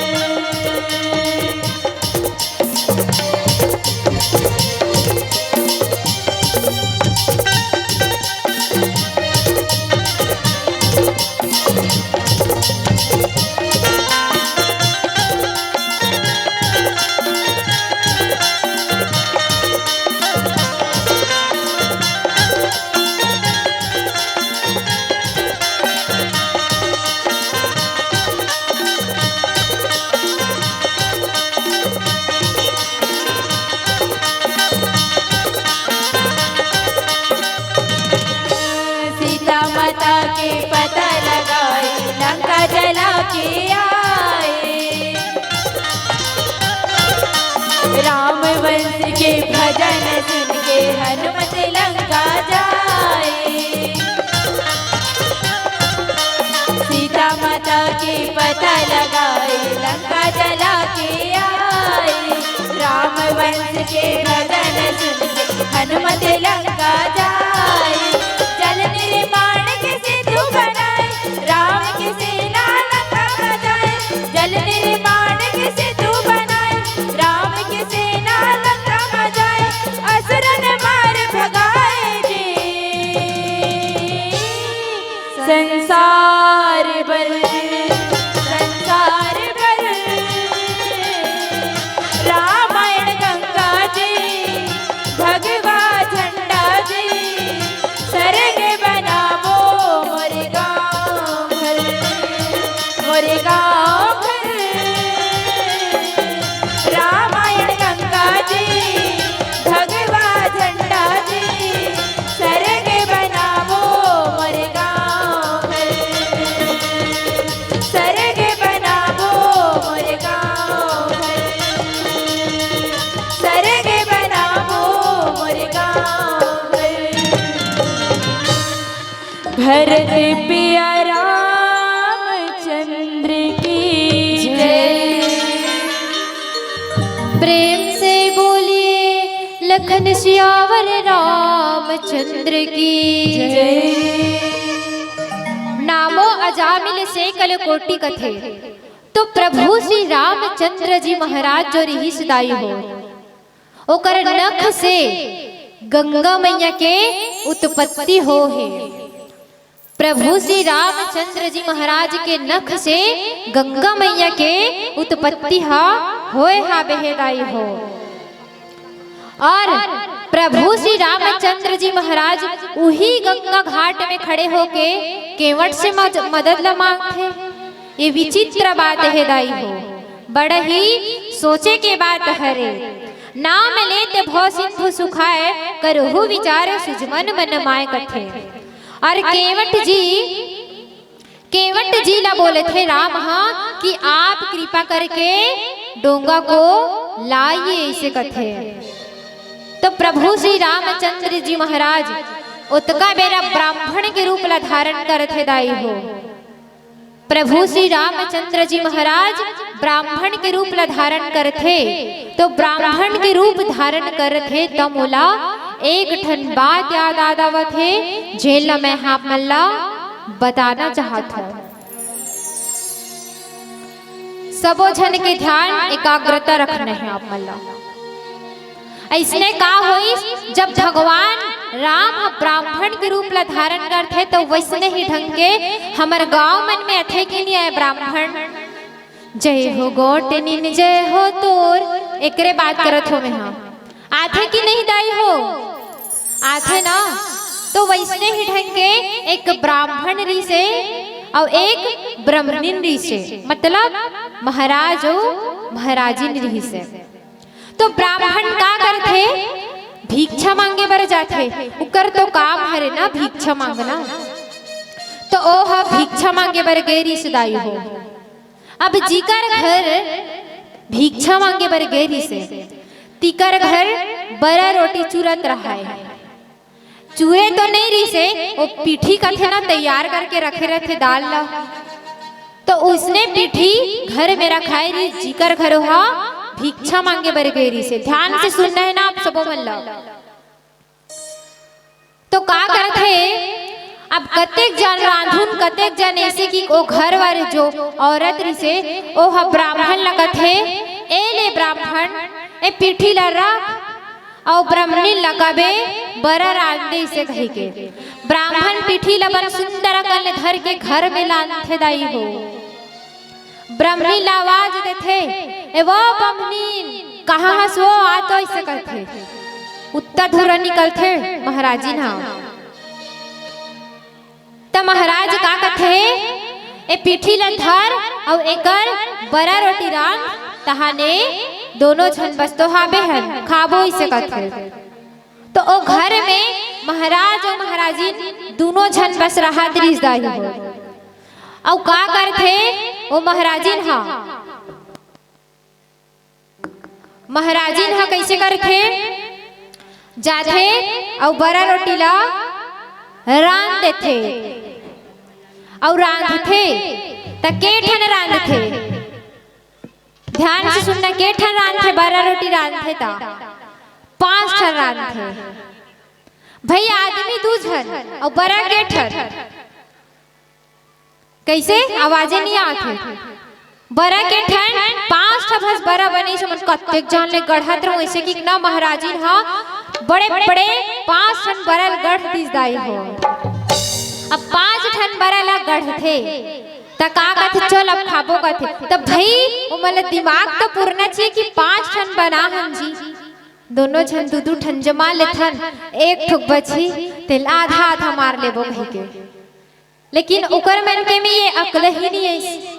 सीता माता के पता लगाए, लंका जला के आए। राम वंश के भजन सुन के हनुमत लंका जाए। सीता माता के पता लगाए, लंका जला के आए। राम वंश के भजन सुन के हनुमत लंका जाए। जल निर्माण के सेतु बनाए, राम के सेना लंका बजाए। जल निर्माण के सेतु बनाए, राम के सेना लंका बजाए। असुरन मार भगाए जी। संसार बर, संसार बर, रामायण गंगा जी, भगवा झंडा जी, सरग बनाबो मोरे गाँव घर, मोरे गाँव घर। रामायण गंगा जी, भगवा झंडा जी, सरग बनाबो मोरे गाँव घर। सरग बनाबो मोरे गाँव घर। सरग बनाबो मोरे गाँव घर। भरत पिया रामचंद्र की जय। प्रेम से बोलिए लखन सियावर रामचंद्र की जय। नामो अजामिल सैकल कोटि कथे, तो प्रभु श्री रामचंद्र जी महाराज जो रिहिस दाई हो, ओकर नख से गंगा मैया के उत्पत्ति हो हे। प्रभु श्री रामचंद्र जी महाराज के नख से गंगा मैया के उत्पत्ति हा होए हाबे हे दाई हो। और प्रभु श्री रामचंद्र जी महाराज उही गंगा घाट में खड़े होके केवट से मज-, मदद ला मांगथे। ये विचित्र बात हे दाई हो, बड़ा ही सोचे के बात हरे। नाम लेत भव सिंधु सुखाय, करहु विचार सुजमन मन माय कथे। और केवट जी, केवट जी ला बोलथे राम ह कि आप कृपा करके डोंगा को लाइए, ऐसे कथे। तो प्रभु श्री रामचंद्र जी महाराज ओतका बेरा ब्राह्मण के रूप ला धारण करथे दाई हो। प्रभु श्री रामचंद्र जी महाराज ब्राह्मण के रूप ला धारण करथे, तो ब्राह्मण के रूप धारण करथे त मोला एक ठन बात याद आ आवत हे, जेन ला मैं आप मन ला बताना चाहत हूँ। सबो झन के ध्यान एकाग्रता रखना हे आप मन ला। अइसने का होइस, जब भगवान राम ह ब्राह्मण के रूप ला धारण करथे, त वइसने ही ढंग के हमर गांव मन में आथे कि नहीं आय ब्राह्मण? जय हो गोटनिन, जय हो तोर, एकरे बात करत हो मैं हा। आथे कि नहीं दाई हो? आथे ना। तो वइसने ही ढंग के एक ब्राह्मण रिहिसे अउ एक ब्राह्मणिन रिहिसे, मतलब महाराज अउ महाराजिन रिहिसे। तो ब्राह्मण का करथे? भिक्षा मांगे बर जाथे। उकर तो काम हरे ना भिक्षा मांगना। तो ओ ह भिक्षा मांगे बर गे रिहिस दाई हो। अब जिकर घर भिक्षा मांगे बर गे रिहिसे, तिकर घर बरा रोटी चुरत रहाय। चूरे तो नहीं रिहिसे, ओ पीठी कथे ना, तैयार करके रखे रहिथे दाल ला। तो उसने पीठी घर में रखाय रिहिस, जिकर घर ओहा भिक्षा मांगे बर गे रिहिसे। ध्यान से सुनना हे ना आप सबो मन ला। तो का करथे, अब कतेक जन रांधुन, कतेक जन ऐसे कि ओ घर वाले जो औरत रिहिसे, ओ ह ब्राह्मण ला कथे, "ए ले ब्राह्मण, ए पीठी ला रख, अउ ब्राह्मणी ला कबे बरा रांध दे," इसे कहिके। ब्राह्मण पीठी ला बन सुंदर अकन ले धर के घर में लानथे दाई हो। ब्राह्मणी ला आवाज देथे, "ए वो ब्राह्मणिन, कहाँ हस वो? आ तो," इसे कथे। उत्तर धुरा निकलथे महाराजिन हा। त महाराज का कथे, "ए पीठी ला धर अउ एकर बरा रोटी रांध, तहाने दोनों झन बस तो हाबे हन, खाबो," इसे कथे। तो ओ घर में महाराज अउ महाराजिन दूनों झन बस रहत रिहिस दाई हो। अउ का करथे ओ महाराजिन हा? महाराजिन ह कइसे करथे? जाथे अउ बरा रोटी ला रांध देथे अउ रांधथे त के ठन रांधथे? ध्यान से सुनना, के ठन रांधथे? बरा रोटी रांधथे त पांच ठन रांधथे। भई आदमी दू झन अउ बरा के ठन? कइसे? आवाजे नहीं आथे। बरा के ठन पांच ठा बस बरा बने, समझ कतेक जान ले गढ़त रहूं, ऐसे कि ना महाराजिन ह बड़े बड़े पांच ठन बरा ल गढ़ दिस दाई हो। अब पांच ठन बरा ला गढ़थे त का कथे, "चल अब खाबो," कथे। त भई ओमन ला दिमाग तो पुरना चाहिए कि पांच ठन बना हन जी, दोनों झन दू दू ठन जमा लेथन, एक ठुक बची तेल आधा आधा मार लेबो कहिके। लेकिन ओकर मन के में ये अकल ही नहीं है।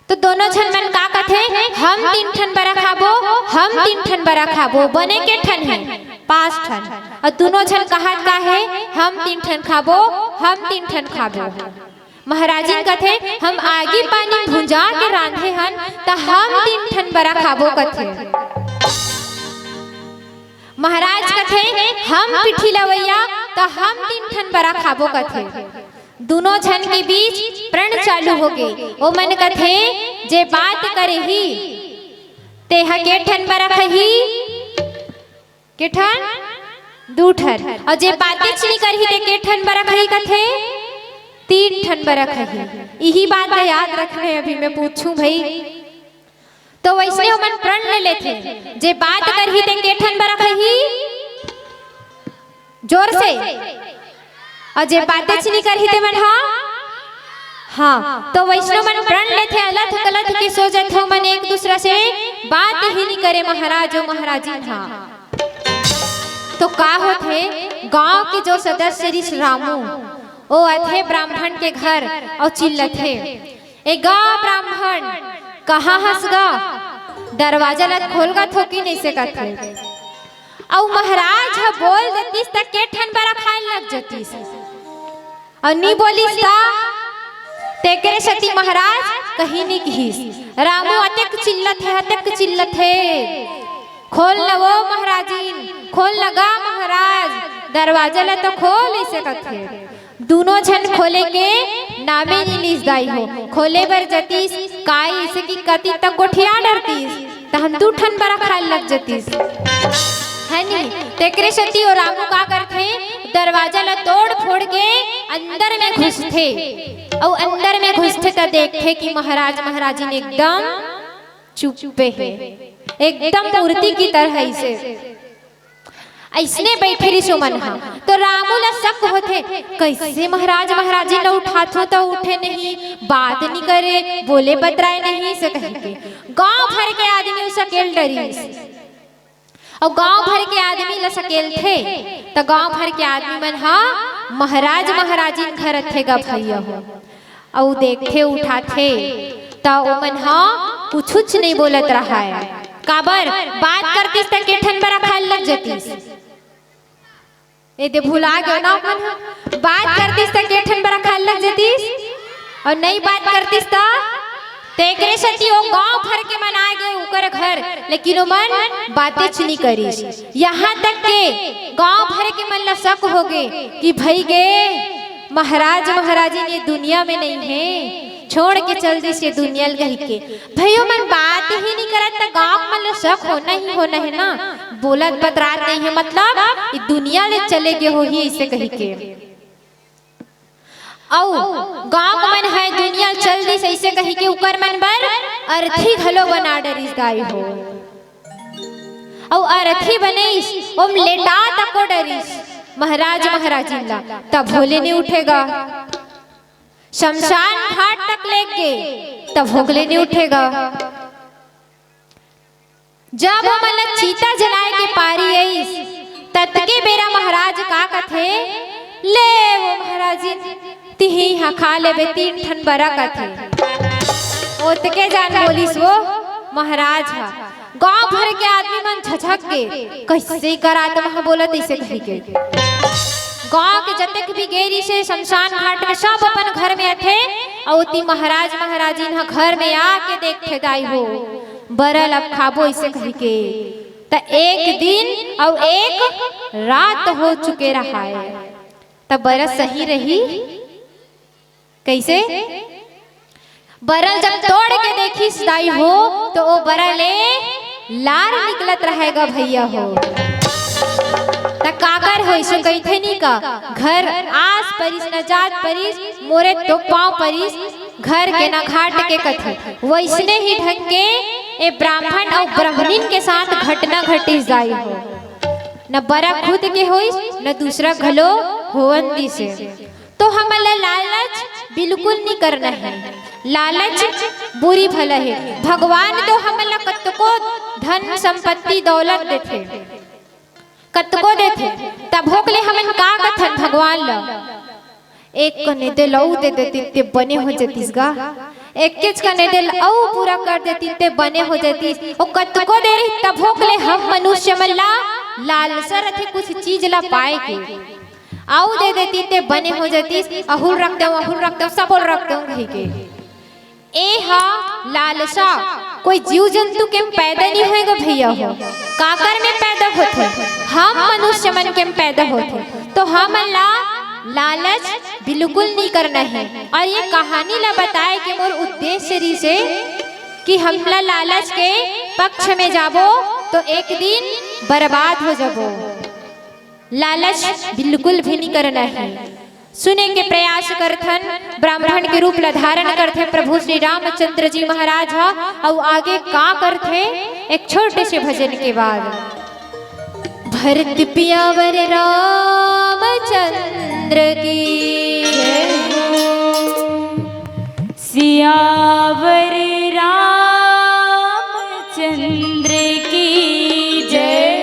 तो दोनों झन मन का कथे, "हम तीन ठन बरा खाबो, हम तीन ठन बरा खाबो।" बने के ठन है? पांच ठन। अउ दूनों झन कहत का है, "हम तीन ठन खाबो, हम तीन ठन खाबो।" महाराजिन कथे, "हम आगी पानी भुंजा के रांधे हन, त हम तीन ठन बरा खाबो," कथे। महाराज कथे, "हम पीठी लवैया, त हम तीन ठन बरा खाबो," कथे। दूनों झन के बीच प्रण चालू होगे। ओमन कथे, "जे बात करही, तेहा के ठन बरा खही?" के ठन? दू ठन। अउ जे बातेच नी करही, ते के ठन बरा खही कथे? तीन ठन बरा खही। इही बात ला याद रखना हे, अभी मैं पूछूं भई। तो वइसने ओमन प्रण ले लेथे, जे बात करही ते के ठन बरा खही? जोर से। अउ जे बातेच नी करही ते मन हा? हाँ, तो वइसने ओमन प्रण लेथे, अलथ कलथ के सो जथे ओमन एक दूसरा से, बात ही नी करे महाराज अउ महाराजिन हा। तो का होथे, गांव के जो सदस्य रिहिस रामू, ओ आथे ब्राह्मण के घर अउ चिल्लाथे, "ए गा ब्राह्मण, कहाँ हस गा?" दरवाजा ला खोल गा थोकिन, अइसे कथे। अउ महाराज ह बोल देतिस त के ठन बरा खाए लग जतिस। अउ नी बोलिस त तेकरे सेती महाराज कहीं नी किहिस। रामू अतेक चिल्लत हे, अतेक चिल्लत हे, "खोल न वो महाराजिन, खोल न गा महाराज, दरवाजा ला तो खोल," अइसे कथे। दूनों झन खोले के नामे नी लिस दाई हो। खोले बर जतिस, काई अइसे कि कति तक गोठिया डरतिस, तहन दू ठन बरा खाए लग जतिस, है नी? तेकरे सेती ओ रामू का करथे, दरवाजा ला तोड़ फोड़ के अंदर में घुसथे, अउ अंदर में घुसथे त देखथे कि महाराज महाराजिन एकदम चुप्पे हे, एकदम मूर्ति की तरह अइसे, अइसने बइठे रिहिस ओमन ह। तो रामू ला शक होथे, "कइसे महाराज महाराजिन ला उठाथों त उठे नहीं, बात नी करे, बोले बतराए नहीं," अइसे कहिके गांव भर के आदमी ओ सकेल डरिस। अउ गांव भर के आदमी ला सकेलथे, त गांव भर के आदमी मन ह महाराज महाराजिन घर अथे गा भइया हो। अउ देखथे उठाथे, त ओमन ह कुछुच नइ बोलत रहय। काबर? बात करतिस त के ठन बरा खाए लग जतिस। ए दे भुला गेव ना ओमन ह। बात करतिस त के ठन बरा खाए लग जतिस, अउ नइ बात करतिस त तेकरे सेती ओ गांव भर के मन आ गे ओकर घर, लेकिन ओमन बातेच नी करिस। यहाँ तक के गांव भर के मन ला शक हो गे कि भई गे महाराज महाराजिन ये दुनिया में नइ हे, छोड़ के चल दिस ये दुनिया ल कहिके। भई ओमन बात ही नी करत त गांव के मन ला शक होना ही होना हे ना, बोलत बतरात नइ हे, मतलब ये दुनिया ले चले गे होही अइसे कहिके। अउ गांव के मन ह दुनिया चल दिस अइसे कहिके उकर मन बर अरथी घलो बना डरिस दाई हो। अउ अरथी बनेस, ओम लेटा तको डरिस महाराज महाराजिन ला, तभो ले नी उठे गा। शमशान घाट तक लेग गे, तभो ले नी उठे गा। जब ओमन ला चीता जलाए के पारी अइस, ततके बेरा महाराज का कथे, "ले वो महाराजिन, तिही हा खा लेबे तीन ठन बरा," कथे। ओतके जान बोलिस वो महाराज हा। गांव भर के आदमी मन झझक गे, "कइसे एकर आत्मा हा बोलत अइसे?" कहिके। गांव के जतेक भी गे रिहिसे शमशान घाट में, सब अपन घर में अथे, अउ ओती महाराज महाराजिन हा घर में आके देखथे दाई हो, बरा ल अब खाबो अइसे कहिके। त एक दिन अउ एक रात हो चुके रहय। त बरा सही रही कइसे? बरा ल जब तोड़ के देखिस दाई हो, त ओ बरा ले लार निकलत रहय गा भइया हो। त काकर होइस ओ कहिथे नी का, घर आस परिस न जात परिस, मोरे तो पांव परिस, घर के ना घाट के कथे। वइसने ही ढंग के ए ब्राह्मण अउ ब्राह्मणिन के साथ घटना घटिस दाई हो। न बरा खुद के होइस, न दूसरा घलो होवन दिसे। तो हमन ला लालच बिल्कुल नी करना हे। लालच बुरी भला हे। भगवान तो हमन ला कतको धन संपत्ति दौलत देथे, कतको देथे, तभो ले हमन का कथन भगवान ला, "एक कने दे लऊ दे देती ते बने हो जतिस गा, एकेच कने दे अऊ पूरा कर देती ते बने हो जतिस।" ओ कतको दे रही, तभो ले हम मनुष्य मन ला लालसा रथे कुछ चीज ला पाए के, "अऊ दे देती ते बने हो जतिस, अहू ल रख देव, अहू ल रख देव, सबो ल रख देव," कहिके। ए हा लालसा कोई जीव जंतु के पैदा नी होय गा भइया हो, काकर में पैदा होथे? हम मनुष्य मन के में पैदा होथे। तो हमन ला लालच बिल्कुल नी करना हे। और ये कहानी ला बताए के मोर उद्देश्य रिहिसे कि हमला लालच के पक्ष में जाबो तो एक दिन बर्बाद हो जाबो। लालच बिल्कुल भी नी करना हे। सुने के प्रयास करथन, ब्राह्मण के रूप ला धारण करथे प्रभु श्री रामचंद्र जी महाराज ह। अउ आगे का करथे, एक छोटे से भजन के बाद। भरत पियावर रामचंद्र की जय हो। सियावर रामचंद्र की जय।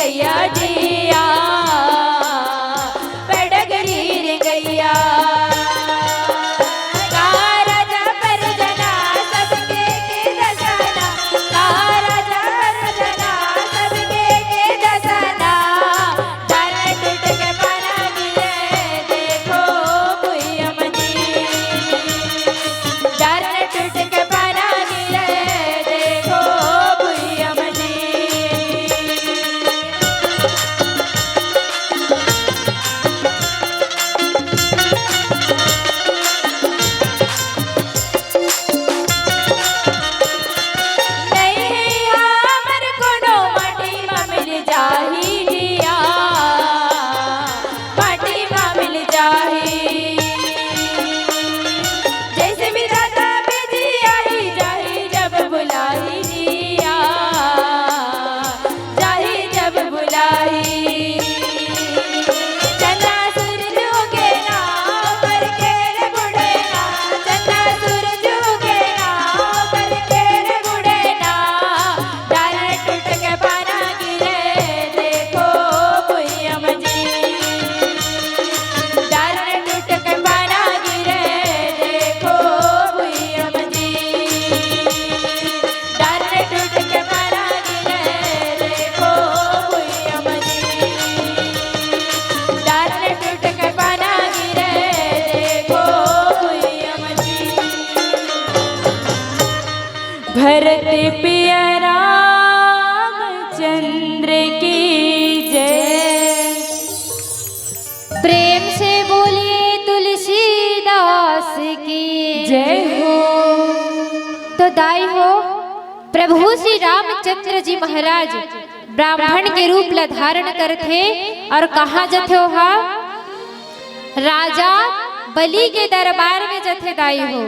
गैया जिया, बड़गरी रे गैया। का राजा परजना सबके के दसना, का राजा परजना सबके के दसना। डार टूट के पाना गिरे, देखो भुइया मजी। डार टूट के पाना गिरे, देखो भुइया मजी। नहीं हे हमर कोनो माटी म मिल जाही जिया, माटी म मिल जाही। जैसे विधाता बिधि आही जाही जब बुलाही जिया, जाही जब बुलाही। चंदा सूरज उगे ना, पर खेल बुड़े ना। चंदा सूरज उगे ना, पर खेल बुड़े ना। डार टूट के पाना गिरे, देखो भुइया मजी। डार टूट के पाना गिरे, देखो भुइया मजी। डार टूट के पाना गिरे, देखो भुइया मजी। डार टूट के पाना गिरे, देखो भुइया मजी। भरत पिया रामचंद्र की जय। प्रेम से बोलिए तुलसीदास की जय हो। तो दाई हो, प्रभु श्री रामचंद्र जी महाराज ब्राह्मण के रूप ला धारण करथे और कहाँ जथे ओहा? राजा बलि के दरबार में जथे दाई हो।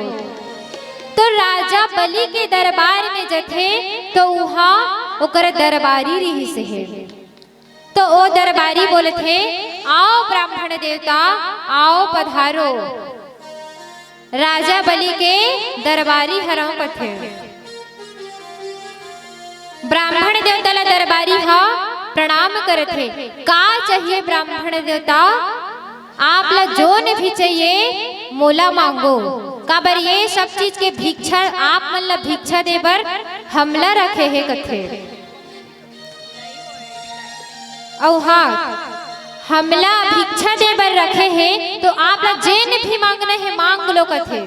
तो राजा बलि के दरबार में जथे तो उहाँ ओकर दरबारी रिहिस हे। तो ओ दरबारी बोलथे, "आओ ब्राह्मण देवता, आओ पधारो।" राजा बलि के दरबारी हरव कथे। ब्राह्मण देवता ला दरबारी ह प्रणाम करथे। "का चाहिए ब्राह्मण देवता? आप ला जोन भी चाहिए मोला मांगो।" काबर ये सब चीज के भिक्षा, आप मन ला भिक्षा दे बर हमला रखे हे कथे। अउ हाँ, हमला भिक्षा दे बर रखे हे, तो आप ला जेन भी मांगना हे, मांग लो कथे।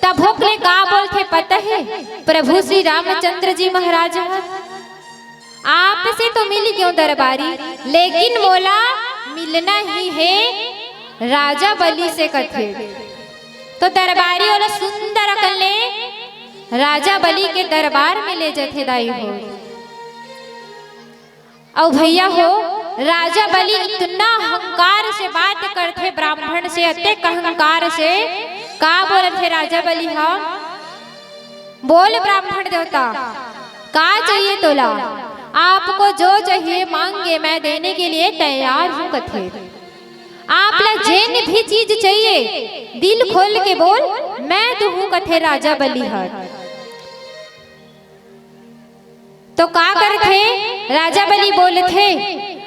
तब भोकले का बोलथे पता हे? प्रभु श्री रामचंद्र जी महाराज ह, "आपसे तो मिल गेंव दरबारी, लेकिन मोला मिलना ही हे राजा बलि से," कथे। तो दरबारी ओला सुंदर अकन ले राजा बलि के दरबार में ले जथे दाई हो। अउ भैया हो, राजा बलि इतना अहंकार से बात करथे ब्राह्मण से, अतेक अहंकार से। का बोलथे राजा बलि ह? "बोल ब्राह्मण देवता, का चाहिए तोला? आपको जो चाहिए मांगे, मैं देने के लिए तैयार हूँ," कथे। "आप ला जेन भी चीज चाहिए, दिल खोल के बोल, मैं दूहूँ," कथे राजा बलि ह। तो का करथे? राजा बलि बोलथे,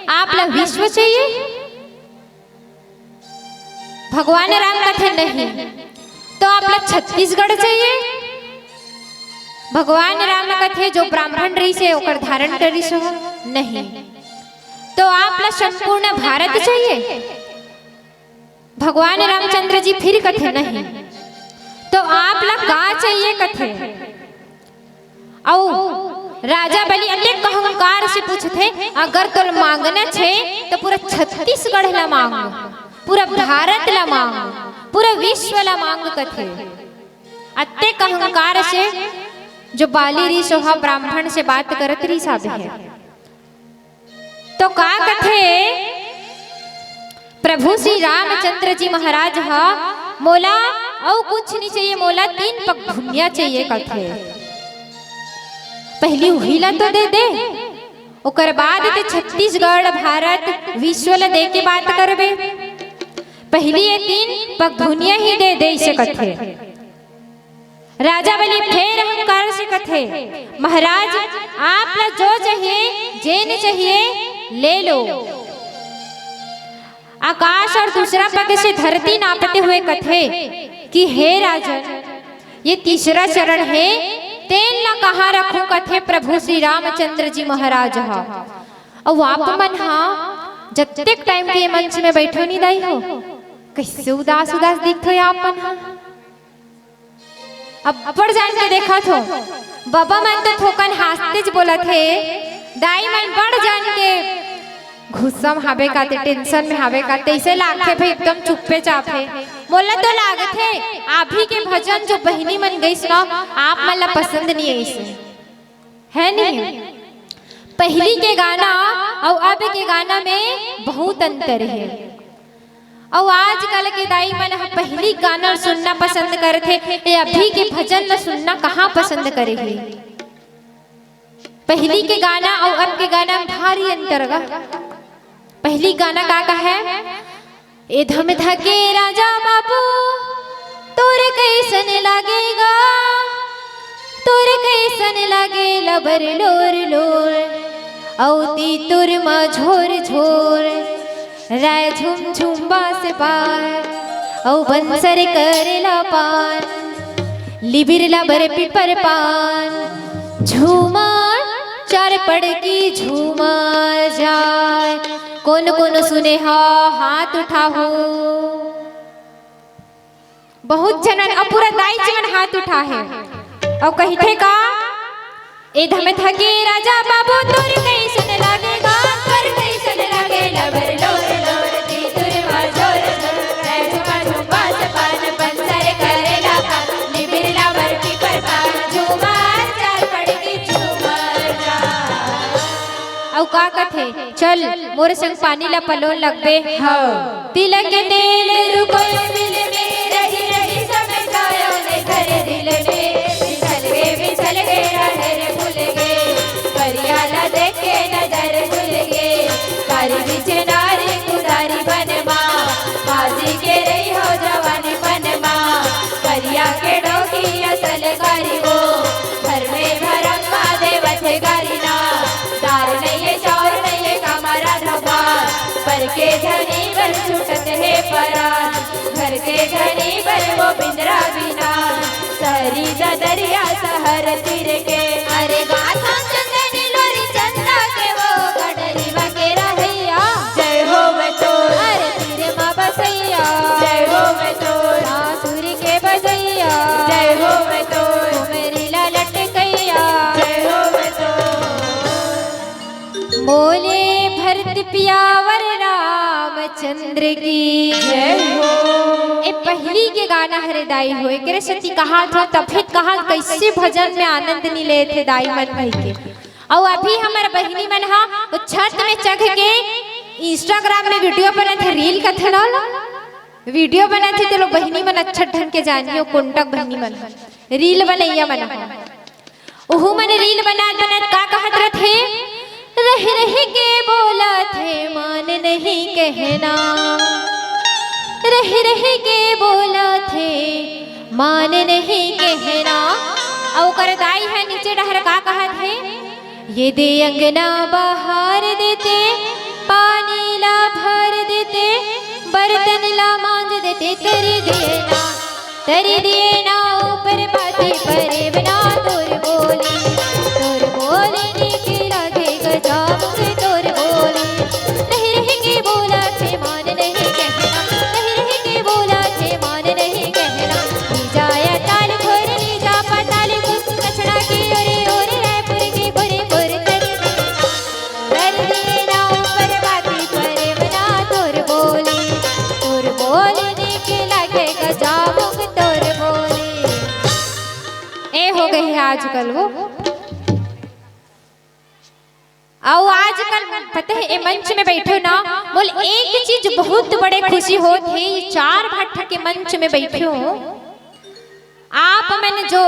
"आप ला विश्व चाहिए?" भगवान राम कथे, "नहीं।" "तो आप ला छत्तीसगढ़ चाहिए?" भगवान राम कथे, "जो ब्राह्मण रहिस हे, ओकर धारण करिस हो?" "नहीं।" "तो आप ला संपूर्ण भारत चाहिए?" भगवान रामचंद्र जी फिर कथे, "नहीं।" "तो आप ला का चाहिए?" कथे। अउ राजा बलि अतेक अहंकार से पूछथे, "अगर तोल मांगना छे, तो पूरा छत्तीसगढ़ ला मांग, पूरा भारत ला मांग, पूरा विश्व ला मांग," कथे। अतेक अहंकार से जो बलि रिहिस ओहा ब्राह्मण से बात करत रिहिस हे। तो का कथे प्रभु श्री रामचंद्र जी महाराज ह, "मोला अउ कुछ नहीं चाहिए, मोला तीन पग भुइयां चाहिए," कथे। "पहिली उही ला तो दे दे, ओकर बाद ते छत्तीसगढ़, भारत, विश्व ला दे के बात करबे। पहिली ये तीन पग भुइयां ही दे दे," इसे कथे। राजा बलि फेर अहंकार से कथे, "महाराज, आप ला जो चाहिए, जेन चाहिए, ले लो। आकाश और दूसरा पग से धरती नापते हुए कथे कि हे राजन, ये तीसरा चरण हे, तेन ला कहाँ रखूं, कथे प्रभु श्री रामचंद्र जी महाराज ह। अउ आप मन हा जत्तेक टाइम के मंच में बैठो नी दाई हो, कइसे उदास उदास दिखत हो आप मन हा। अब बड़ जान के देखत हो, बबा मन तो थोकन हांसतेच बोलत हे, दाई मन बड़ जान के गुस्सा में हावे काते, टेंशन में हावे काते, अइसे लागथे भाई एकदम चुप्पे चाप हे। मोला तो लागथे, अभी के भजन जो बहिनी मन गइस ना, आप मन ला पसंद नी आइस हे, है नी? पहिली के गाना अउ अब के गाना में बहुत अंतर हे। अउ आजकल के दाई मन ह पहिली गाना सुनना पसंद करथे, ये अभी के भजन ल सुनना कहाँ पसंद करे हे? पहिली के गाना अउ अब के गाना में भारी अंतर गा। पहिली गाना का का हे? ए धम धके राजा बाबू, तोर कइसन लागे गा, तोर कइसन लागे लबर लोर लोर, अउ तीतुर म झोर झोर, राय झुम झुम बांस पार, अउ बंसर करेला पान, लिबिर लबर पीपर पान, झूमर चार पड़की झूमर जाय। कोन कोन सुने हा, हाथ उठाहू। बहुत झन मन, अउ पूरा दाई जी मन हाथ उठाहे अउ कहिथे का, ए धम धके राजा बाबू, तोर कइसन लागे गा, तोर कइसन लागे लबर लोर लोर, तीतुर मा झोर झोर, रे झुमा झुमा सपान, बंसर करेला पान, निबिरला बरकी पर पान, झूमर चार पड़की झूमर जा। अउ का कथे? चल, मोर संग पानी ला पलोन लगबे। हव। तिलक के तेल रुकोय बिल में, रहि रहि समय जायो ने घर दिल में। बिछल गे, बिछल गे, राहेर भूल गे। परिया ला देख के नजर भूल गे। कारी बिच नारी कुदारी बन मा। बाजी के रही हो जवानी बन मा। परिया के डोकी असल कारी वो। घर में भरम मा देवत गारी ना। दार नइये, चाउर नइये, कमरा धबा। पर के धनी बर छूटत हे परान। घर के धनी बर वो बिंदरा बिना। सहरी ददरिया सहर तीर के। अरे गाथा चंदनी लोरी चंदा के वो गडरी बके रहैया। जय हो मैं तो। अरे तीर मा बसैया। जय हो मैं तो। बांसुरी के बजैया। जय हो मैं तो। मेरी ला लटकैया। जय हो मैं तो। बोले भरत पियावर रामचंद्र की जय हो। ए पहिली के गाना हरे दाई हो, एकरे सेती कहा था, तब फिर कहा कैसे भजन में आनंद नहीं लेथे दाई मन भाई के। अउ अभी हमर बहिनी मन हा वो छत में चढ़ के Instagram में वीडियो बनत हे, reel कथे ना, वीडियो बनत हे, तो लोग बहिनी मन अच्छा ढंग के जानियो, कोंटक बहिनी मन, reel बनैया मन हा। ओहू मन reel बनात बनात का कहत रथे, रहि रहि के बोलथे मान नहीं कहना, रहि रहि के बोलथे मान नहीं कहना। अउ ओकर दाई ह नीचे डहर का कहत हे, ये दे अंगना बहार देते, पानी ला भर देते, बर्तन ला मांज देते, तेरे देना तरी दिए ना ऊपर बाती परेब ना तोर बोली, तोर बोली नीक लागे गजामुख तोर बोली। रहि रहि के बोला थे मान नहीं कहना, रहि रहि के बोला थे मान नहीं कहना। लीजा या ताल घोर लीजा पाताल कुछ कछड़ा के ओरे ओरे रायपुर के गोरे गोरे तरी देना। कर दिए ना ऊपर बाती परेब ना तोर बोली, तोर बोली नीक लागे गजामुख तोर बोली। ए हो गई है आजकल वो। अउ आजकल पता है, ए मंच में बैठे हो ना, मोला एक चीज बहुत बड़े खुशी होत हे, ये चार भट्ट के मंच में बैठे हो। आप मन जो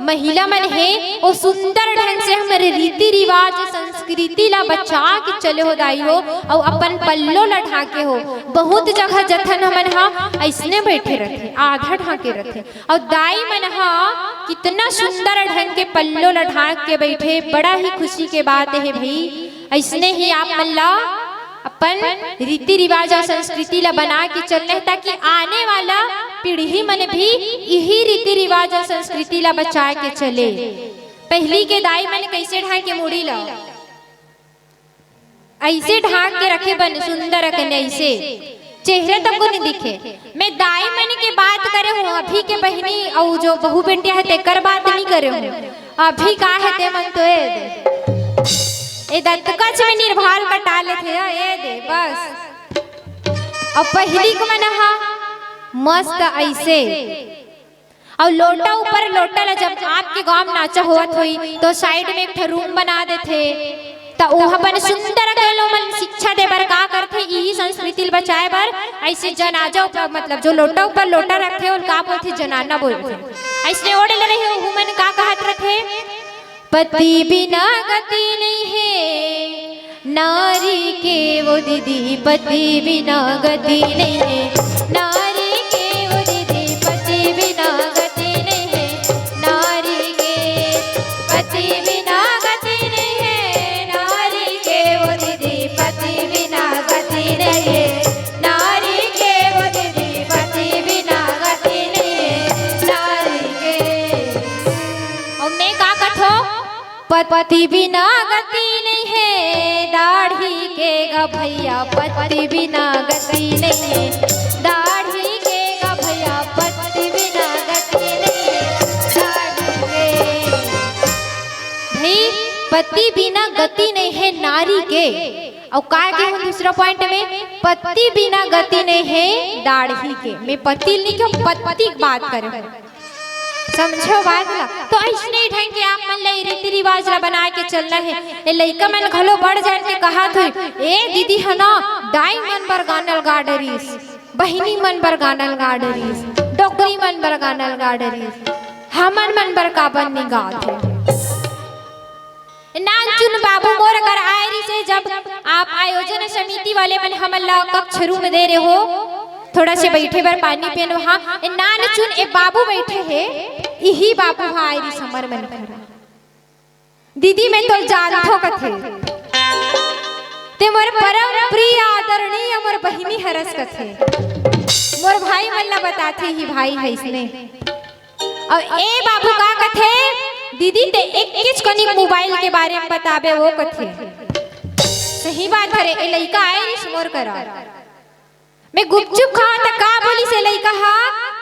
महिला मन हे, वो सुंदर ढंग से हमर रीति रिवाज, संस्कृति ला बचा के चले हो दाई हो, अउ अपन पल्लो ला ढाके हो। बहुत जगह जथन हमन हा अइसने बैठे रथे, आधा ढाके रथे, अउ दाई मन हा कितना सुंदर ढंग के पल्लो ला ढाक के बैठे। बड़ा ही खुशी के बात हे भाई, अइसने ही आप मन ला अपन रीति रिवाज अउ संस्कृति ला बना के चलना हे, ताकि आने वाला पीढ़ी मन भी इही रीति रिवाज अउ संस्कृति ला बचाए के चले। पहिली के दाई मन कइसे ढांके मुड़ी ला, अइसे ढांक के रखे बने सुंदर अकन अइसे। चेहरा तक को नहीं दिखे। मैं दाई मन के बात करे हूँ, अभी के बहिनी अउ जो बहू बेटिया हे तेकर बात नहीं करे हूँ। अभी का हे ते मन तो ए दे, ए दंतकच में निर्भाल कटा लेथे, ए दे बस। अउ पहिली के मन हा मस्त अइसे। अउ लोटा ऊपर लोटा ला, जब आपके गांव में नाचा होवत होई तो साइड में एक ठो रूम बना देथे, त ओहा बने सुंदर अकन ओमन शिक्षा दे बर का करथे, इही संस्कृति ल बचाए बर। अइसे जनाजा ऊपर, मतलब जो लोटा ऊपर लोटा रखथे ओला का बोलथे, जनाना बोलथे। अइसने ओढ़े ले रहे ओहू मन का कहत रथे, पति बिना गति नहीं है नारी के वो दीदी, पति बिना गति नहीं है नारी के वो दीदी, पति बिना गति नहीं है नारी के, पति बिना गति नहीं है नारी के वो दीदी, पति बिना गति नहीं है नारी के वो दीदी, पति बिना गति नहीं है नारी के। अउ मैं का कथों, पति बिना गति नहीं है दाढ़ी के गा भैया, पति बिना गति नहीं है दाढ़ी के गा भैया, पति बिना गति नहीं है दाढ़ी के। भाई, पति बिना गति नहीं है नारी के। अउ का के हूँ दूसरा पॉइंट में, पति बिना गति नहीं है दाढ़ी के। मैं पति नहीं कहूँ, पति के बात करे हूँ। समझो बात ला। तो अइसने ढंग के आप मन ला ये रीति रिवाज ला बना के चलना हे। ए लइका मन घलो बड़ जान के कहत होई, ए दीदी ह ना दाई मन बर गाना ल गा डरिस, बहिनी मन बर गाना ल गा डरिस, डोकरी मन बर गाना ल गा डरिस, हमन मन बर काबर नि गात हे। नानचुन बाबू मोर घर आए रिहिसे, जब आप आयोजन समिति वाले मन हमन ला कक्ष रूम दे रहे हो, थोड़ा से बैठे बर पानी पेन वहाँ। ए नानचुन ए बाबू बैठे हे, इही बाबू हा आए रिहिस हमर मन घर। दीदी मैं तोल जानथो कथे, ते मोर परम प्रिय आदरणीय मोर बहिनी हरस कथे। मोर भाई मन ला बताथे ही भाई है इसने। अउ ए बाबू का कथे, दीदी ते एक्केच कनिक मोबाइल के बारे में बताबे वो कथे। सही बात हरे, ए लइका आए रिहिस मोर करा। मैं गुपचुप खाओं त का बोलिस ए लइका हा,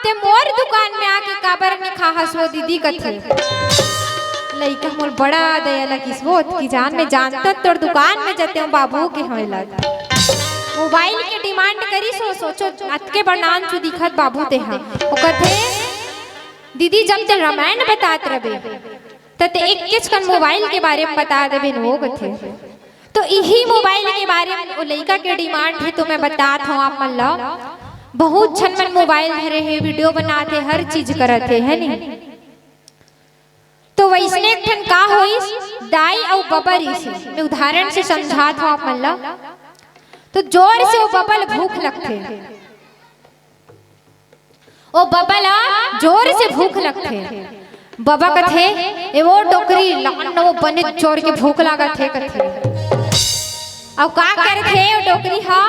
ते मोर दुकान में आके काबर नि खाहस वो दीदी कथे। लइका मोर बड़ा दया लगिस वो कि जान मैं जानता तोर दुकान में जते हूँ बाबू के होए लग। मोबाइल के डिमांड करिस वो, सोचो अतके बड़ नानचु दिखत बाबू ते हा। वो कथे दीदी जब ते रामायण बतात रबे, त ते एक्केच कन मोबाइल के बारे में बता देबे न, वो कथे। तो इही मोबाइल के बारे में वो लइका के डिमांड हे, तो मैं बतात हूँ आप मन ला। बहुत झन मन मोबाइल धरे हे, वीडियो बनात हे, हर चीज करत हे, है नी? तो वइसने एक ठन का होइस, दाई अउ बबा रिहिस, मैं उदाहरण से समझात हूँ आप मन ला। तो जोर से वो बबा ल भूख लगथे, ओ बबा ला जोर से भूख लगथे। बबा कथे, ए वो डोकरी, लान न वो बने जोर के भूख लागत हे कथे। अउ का करथे ओ डोकरी हा,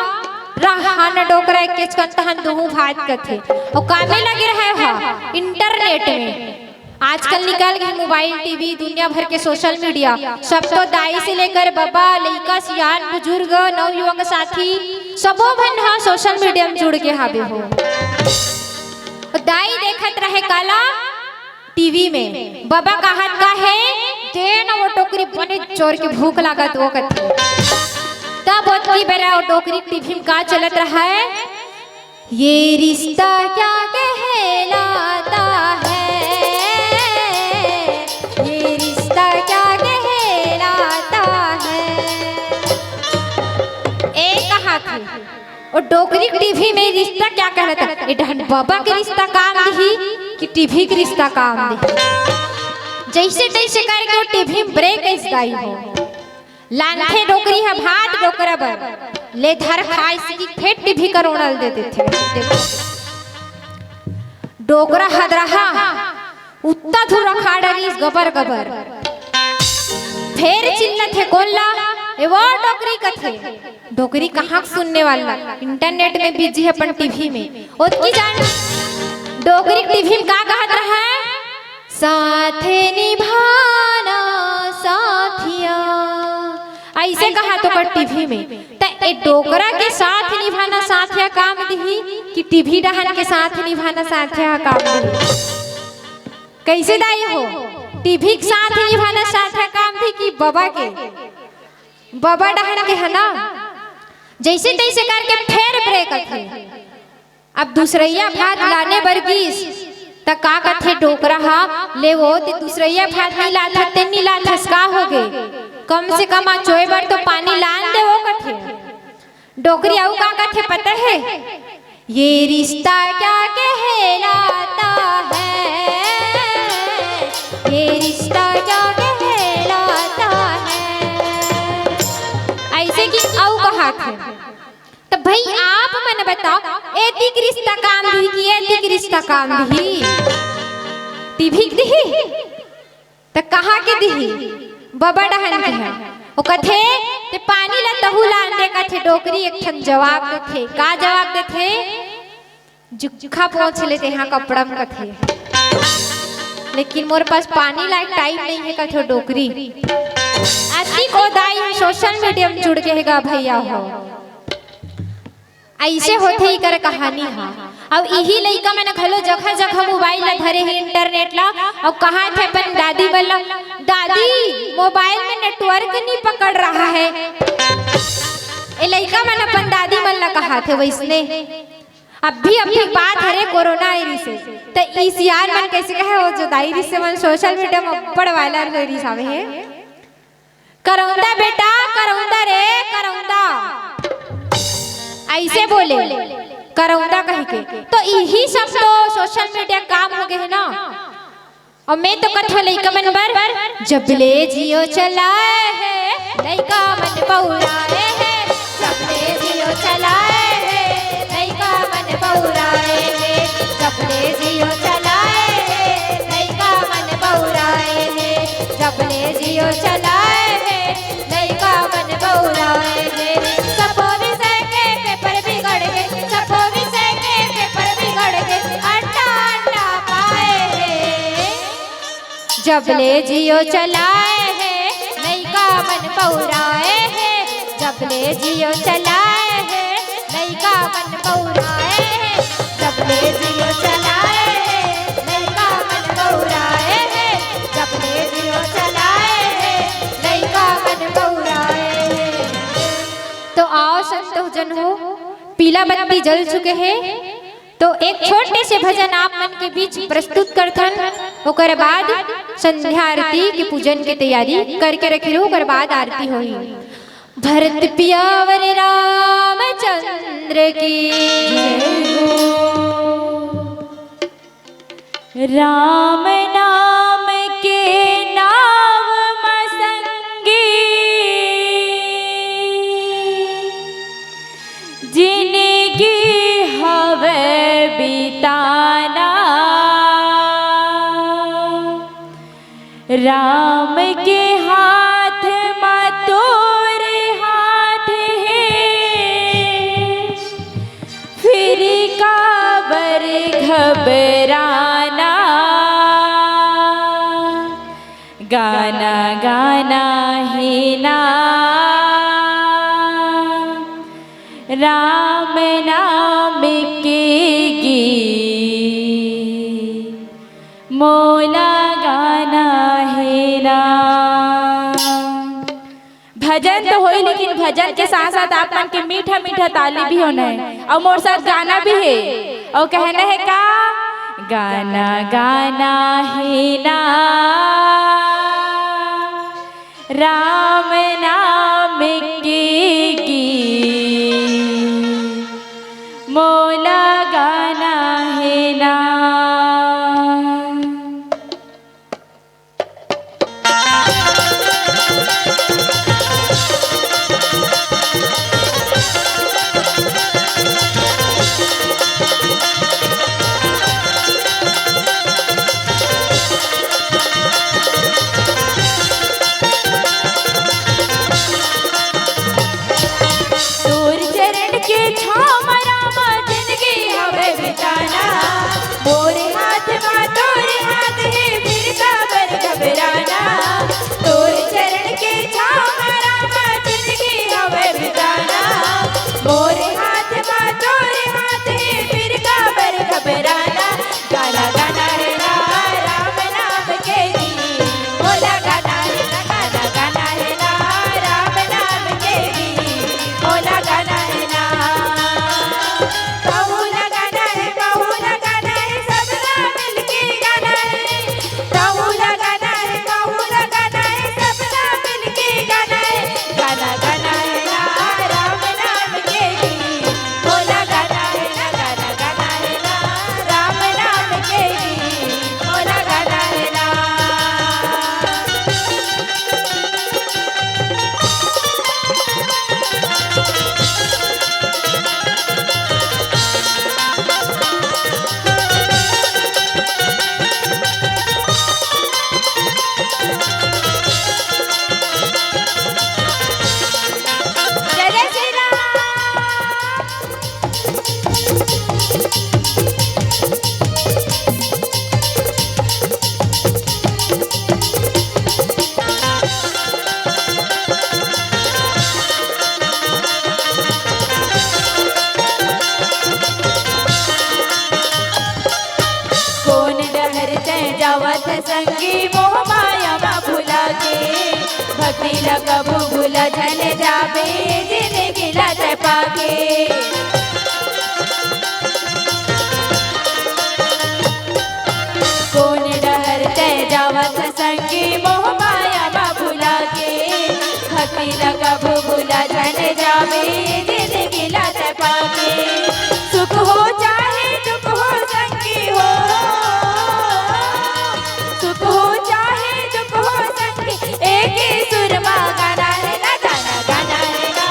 रहा न डोकरा, एक्केच कन तहन दुहूँ भात कथे। अउ कामे लगे रहे हा इंटरनेट में। आजकल निकल गे मोबाइल, टीवी, दुनिया भर के सोशल मीडिया। सब तो दाई से लेकर बबा, लइका, सियान, बुजुर्ग, नवयुवक साथी, सबो झन हा सोशल मीडिया में जुड़ के हावे हो। दाई देखत रहे काला, टीवी में। बबा कहत का हे, दे न वो डोकरी, बने जोर के भूख लागत वो कथे। तब ओतकी बेरा वो डोकरी टीवी में का चलत रहे, ये रिश्ता क्या कहलाता है, ये रिश्ता क्या कहलाता है। ए कहा थी, ओ डोकरी टीवी में रिश्ता क्या कहलाता है? ए डहन बबा के रिश्ता काम दिही कि टीवी के रिश्ता काम दिही? जइसे तइसे करके वो टीवी में ब्रेक अइस दाई हो। लानथे डोकरी ह भात डोकरा बर, ले धर खाइस कि फेर टीवी करोड़ल दे देथे। डोकरा हदरहा उत्ता धुरा खा डरिस गबर गबर। फेर चिल्लथे कोन ला, ए वो डोकरी कथे। डोकरी कहाँ के सुनने वाला? इंटरनेट में बिजी हे, अपन टीवी में। ओतकी जान डोकरी टीवी में का कहत रहा है? साथ निभाना साथिया, अइसे कहा तो कर टीवी में। त ए डोकरा के साथ निभाना साथिया काम दिही कि टीवी डहन के साथ निभाना साथिया काम दिही? कइसे दाई हो? टीवी के साथ निभाना साथिया काम दिही कि बबा के? बबा डहन के हे ना, जइसे तइसे करके फेर ब्रेक अथे। अब दूसरइया भात लाने बर गिस, त का कथे डोकरा हा, "ले वो, ते दूसरइया भात नइ लात हस, ते नइ लात हस, का होगे? कम से कम अचोए बर तो पानी लान दे वो," कथे। डोकरी अउ का कथे पता हे? "ये रिश्ता क्या कहलाता है, ये रिश्ता क्या कहलाता है।" अइसे कि अउ कहाथे। त भई आप मन बताव, एतिक रिश्ता काम दिही कि एतिक रिश्ता काम दिही? टीवी के दिही? त कहाँ के दिही? बबा डहन के हे। ओ कथे, "ते पानी ला तहू लान दे," कथे। डोकरी एक ठन जवाब देथे। का जवाब देथे? "जुक्खा पोंछ ले तेहा कपड़ा म," कथे। "लेकिन मोर पास पानी लायक टाइम नइ हे," कथे डोकरी। अतिक ओ दाई सोशल मीडिया म जुड़ गे हे गा भइया हो। अइसे होथे इकर कहानी हा। अउ इही लइका मन घलो जगह-जगह मोबाइल ला धरे हे, इंटरनेट ला, अउ कहाथे अपन दादी मन ला, "दादी, मोबाइल में नेटवर्क नहीं पकड़ रहा है।" ए लइका मन अपन दादी मन ला कहाथे वइसने। अभी, अभी बात हरे कोरोना आए रिहिसे, त ई सियान मन कइसे कहे, वो जो दाई रिहिसे मन सोशल मीडिया में अब्बड़ वायरल होए रिहिस हावे हे। "करौंदा बेटा, करौंदा रे, करौंदा।" अइसे बोले, "करौंदा" कहिके। तो इही सब तो सोशल मीडिया काम होगे हे ना। अउ मैं तो कथों लइका मन बर, "जब ले Jio चलाए हे, लइका मन बउराए हे, जब ले Jio चलाए हे, लइका मन बउराए हे, जब ले Jio चलाए हे, लइका मन बउराए हे, जब ले Jio चलाए हे, लइका मन बउराए हे।" सबो विषय के पेपर बिगड़ गे, सबो विषय के पेपर बिगड़ गे, अंडा अंडा पाए हे। जब ले Jio चलाए हे, लइका मन बउराए हे, जब ले Jio चलाए हे, लइका मन बउराए हे, जब ले Jio चलाए हे, लइका मन बउराए हे, जब ले Jio चलाए हे, लइका मन बउराए हे। तो आओ संतो जन हो, पीला बत्ती जल चुके हे, तो एक छोटे से भजन आप मन के बीच प्रस्तुत करथन, ओकर बाद संध्या आरती के पूजन के तैयारी करके रखे रहू, ओकर बाद आरती होही। भरत पियावर रामचंद्र की जय हो। राम नाम के नाव म संगी, जिनगी हवय बिताना। राम के हाथ म तोर हाथ हे, फिर काबर घबराना। गाना गाना हे ना, राम नाम के गीत मोला गाना हे ना। भजन तो होई, लेकिन भजन के साथ साथ आप मन के मीठा मीठा ताली भी होना हे, अउ मोर साथ गाना भी हे, अउ कहना हे का, गाना गाना हे ना, राम नाम के गीत मोला गाना हे ना। मोरे हाथ मा तोरे हाथ हे, फिर काबर घबराना। गाना गाना हे ना राम नाम के गीत, मोला गाना हे ना, गाना गाना हे ना राम नाम के गीत, मोला गाना हे ना। कहूँ ला गाना हे, महूँ ला गाना हे, सबला मिलके गाना हे। कहूँ ला गाना हे, महूँ ला गाना हे, सबला मिलके गाना हे। गाना गाना हे ना राम नाम के गीत, मोला गाना हे ना, गाना गाना हे ना राम नाम के गीत, मोला गाना हे ना। जय जय श्री राम। कोन डहर तैं जावत संगी मोह माया मा भुला के, भक्ति ला कभू भुला झन जाबे, जिनगी ला तैं पाके। कोन डहर तैं जावत संगी मोह माया मा भुला के, भक्ति ला कभू भुला झन जाबे, जिनगी ला तैं पाके। सुख हो चाहे दुख हो संगी हो, सुख हो चाहे दुख हो संगी, एक ही सुर मा गाना हे ना, गाना गाना हे ना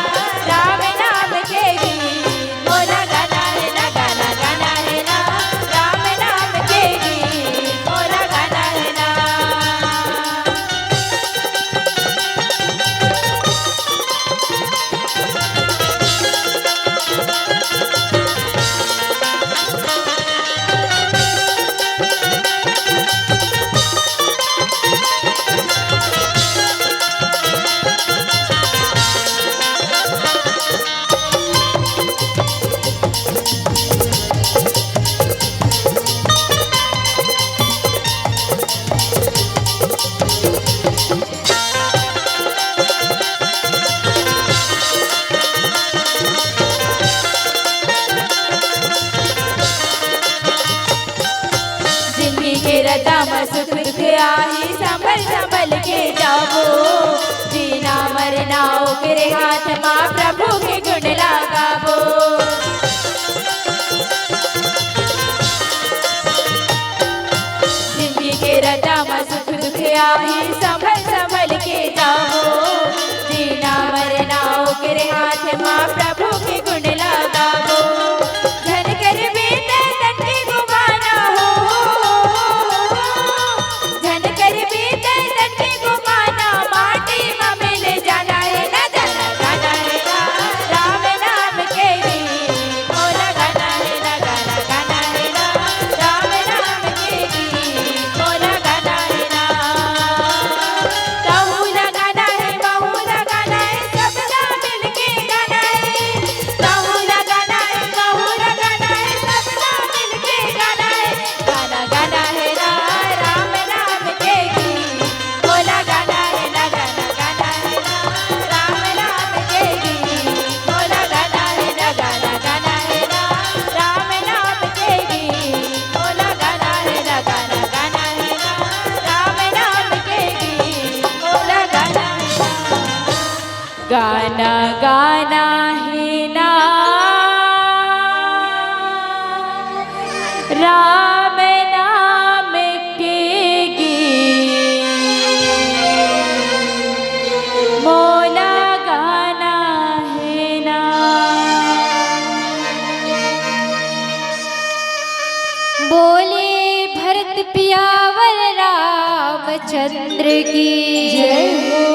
राम नाम के गीत, मोला गाना हे ना, गाना गाना हे ना राम नाम के गीत, मोला गाना हे ना। जिंदगी के रद्दा म सुख दुख आही, संभल संभल के जाबो। जीना मरना ओकरे हाथ मा, प्रभु के गुण ला गाबो। जिंदगी के रद्दा म सुख दुख आही, संभल संभल के जाबो। जीना मरना ओकरे हाथ मा, प्रभु के गुण ला गाबो। झन करबे तैं तन के गुमाना हो, झन करबे तैं तन के गुमाना, माटी मा मिल जाना हे ना, गाना गाना हे ना राम नाम के गीत, मोला गाना हे ना, गाना गाना हे ना राम नाम के गीत, मोला गाना हे ना। कहूँ ला गाना हे, महूँ ला गाना हे, सबला मिलके गाना हे। कहूँ ला गाना हे, महूँ ला गाना हे, सबला मिलके गाना हे। गाना गाना हे ना राम नाम के गीत, मोला गाना हे ना, गाना गाना हे ना राम नाम के गीत, मोला गाना हे ना, गाना गाना हे ना राम नाम के गीत, मोला गाना हे ना, गाना गाना हे ना राम नाम के गीत, मोला गाना हे ना। गाना गाना हे ना राम नाम के गीत, मोला गाना हे ना। बोले भरत पियावर रामचंद्र की जय हो।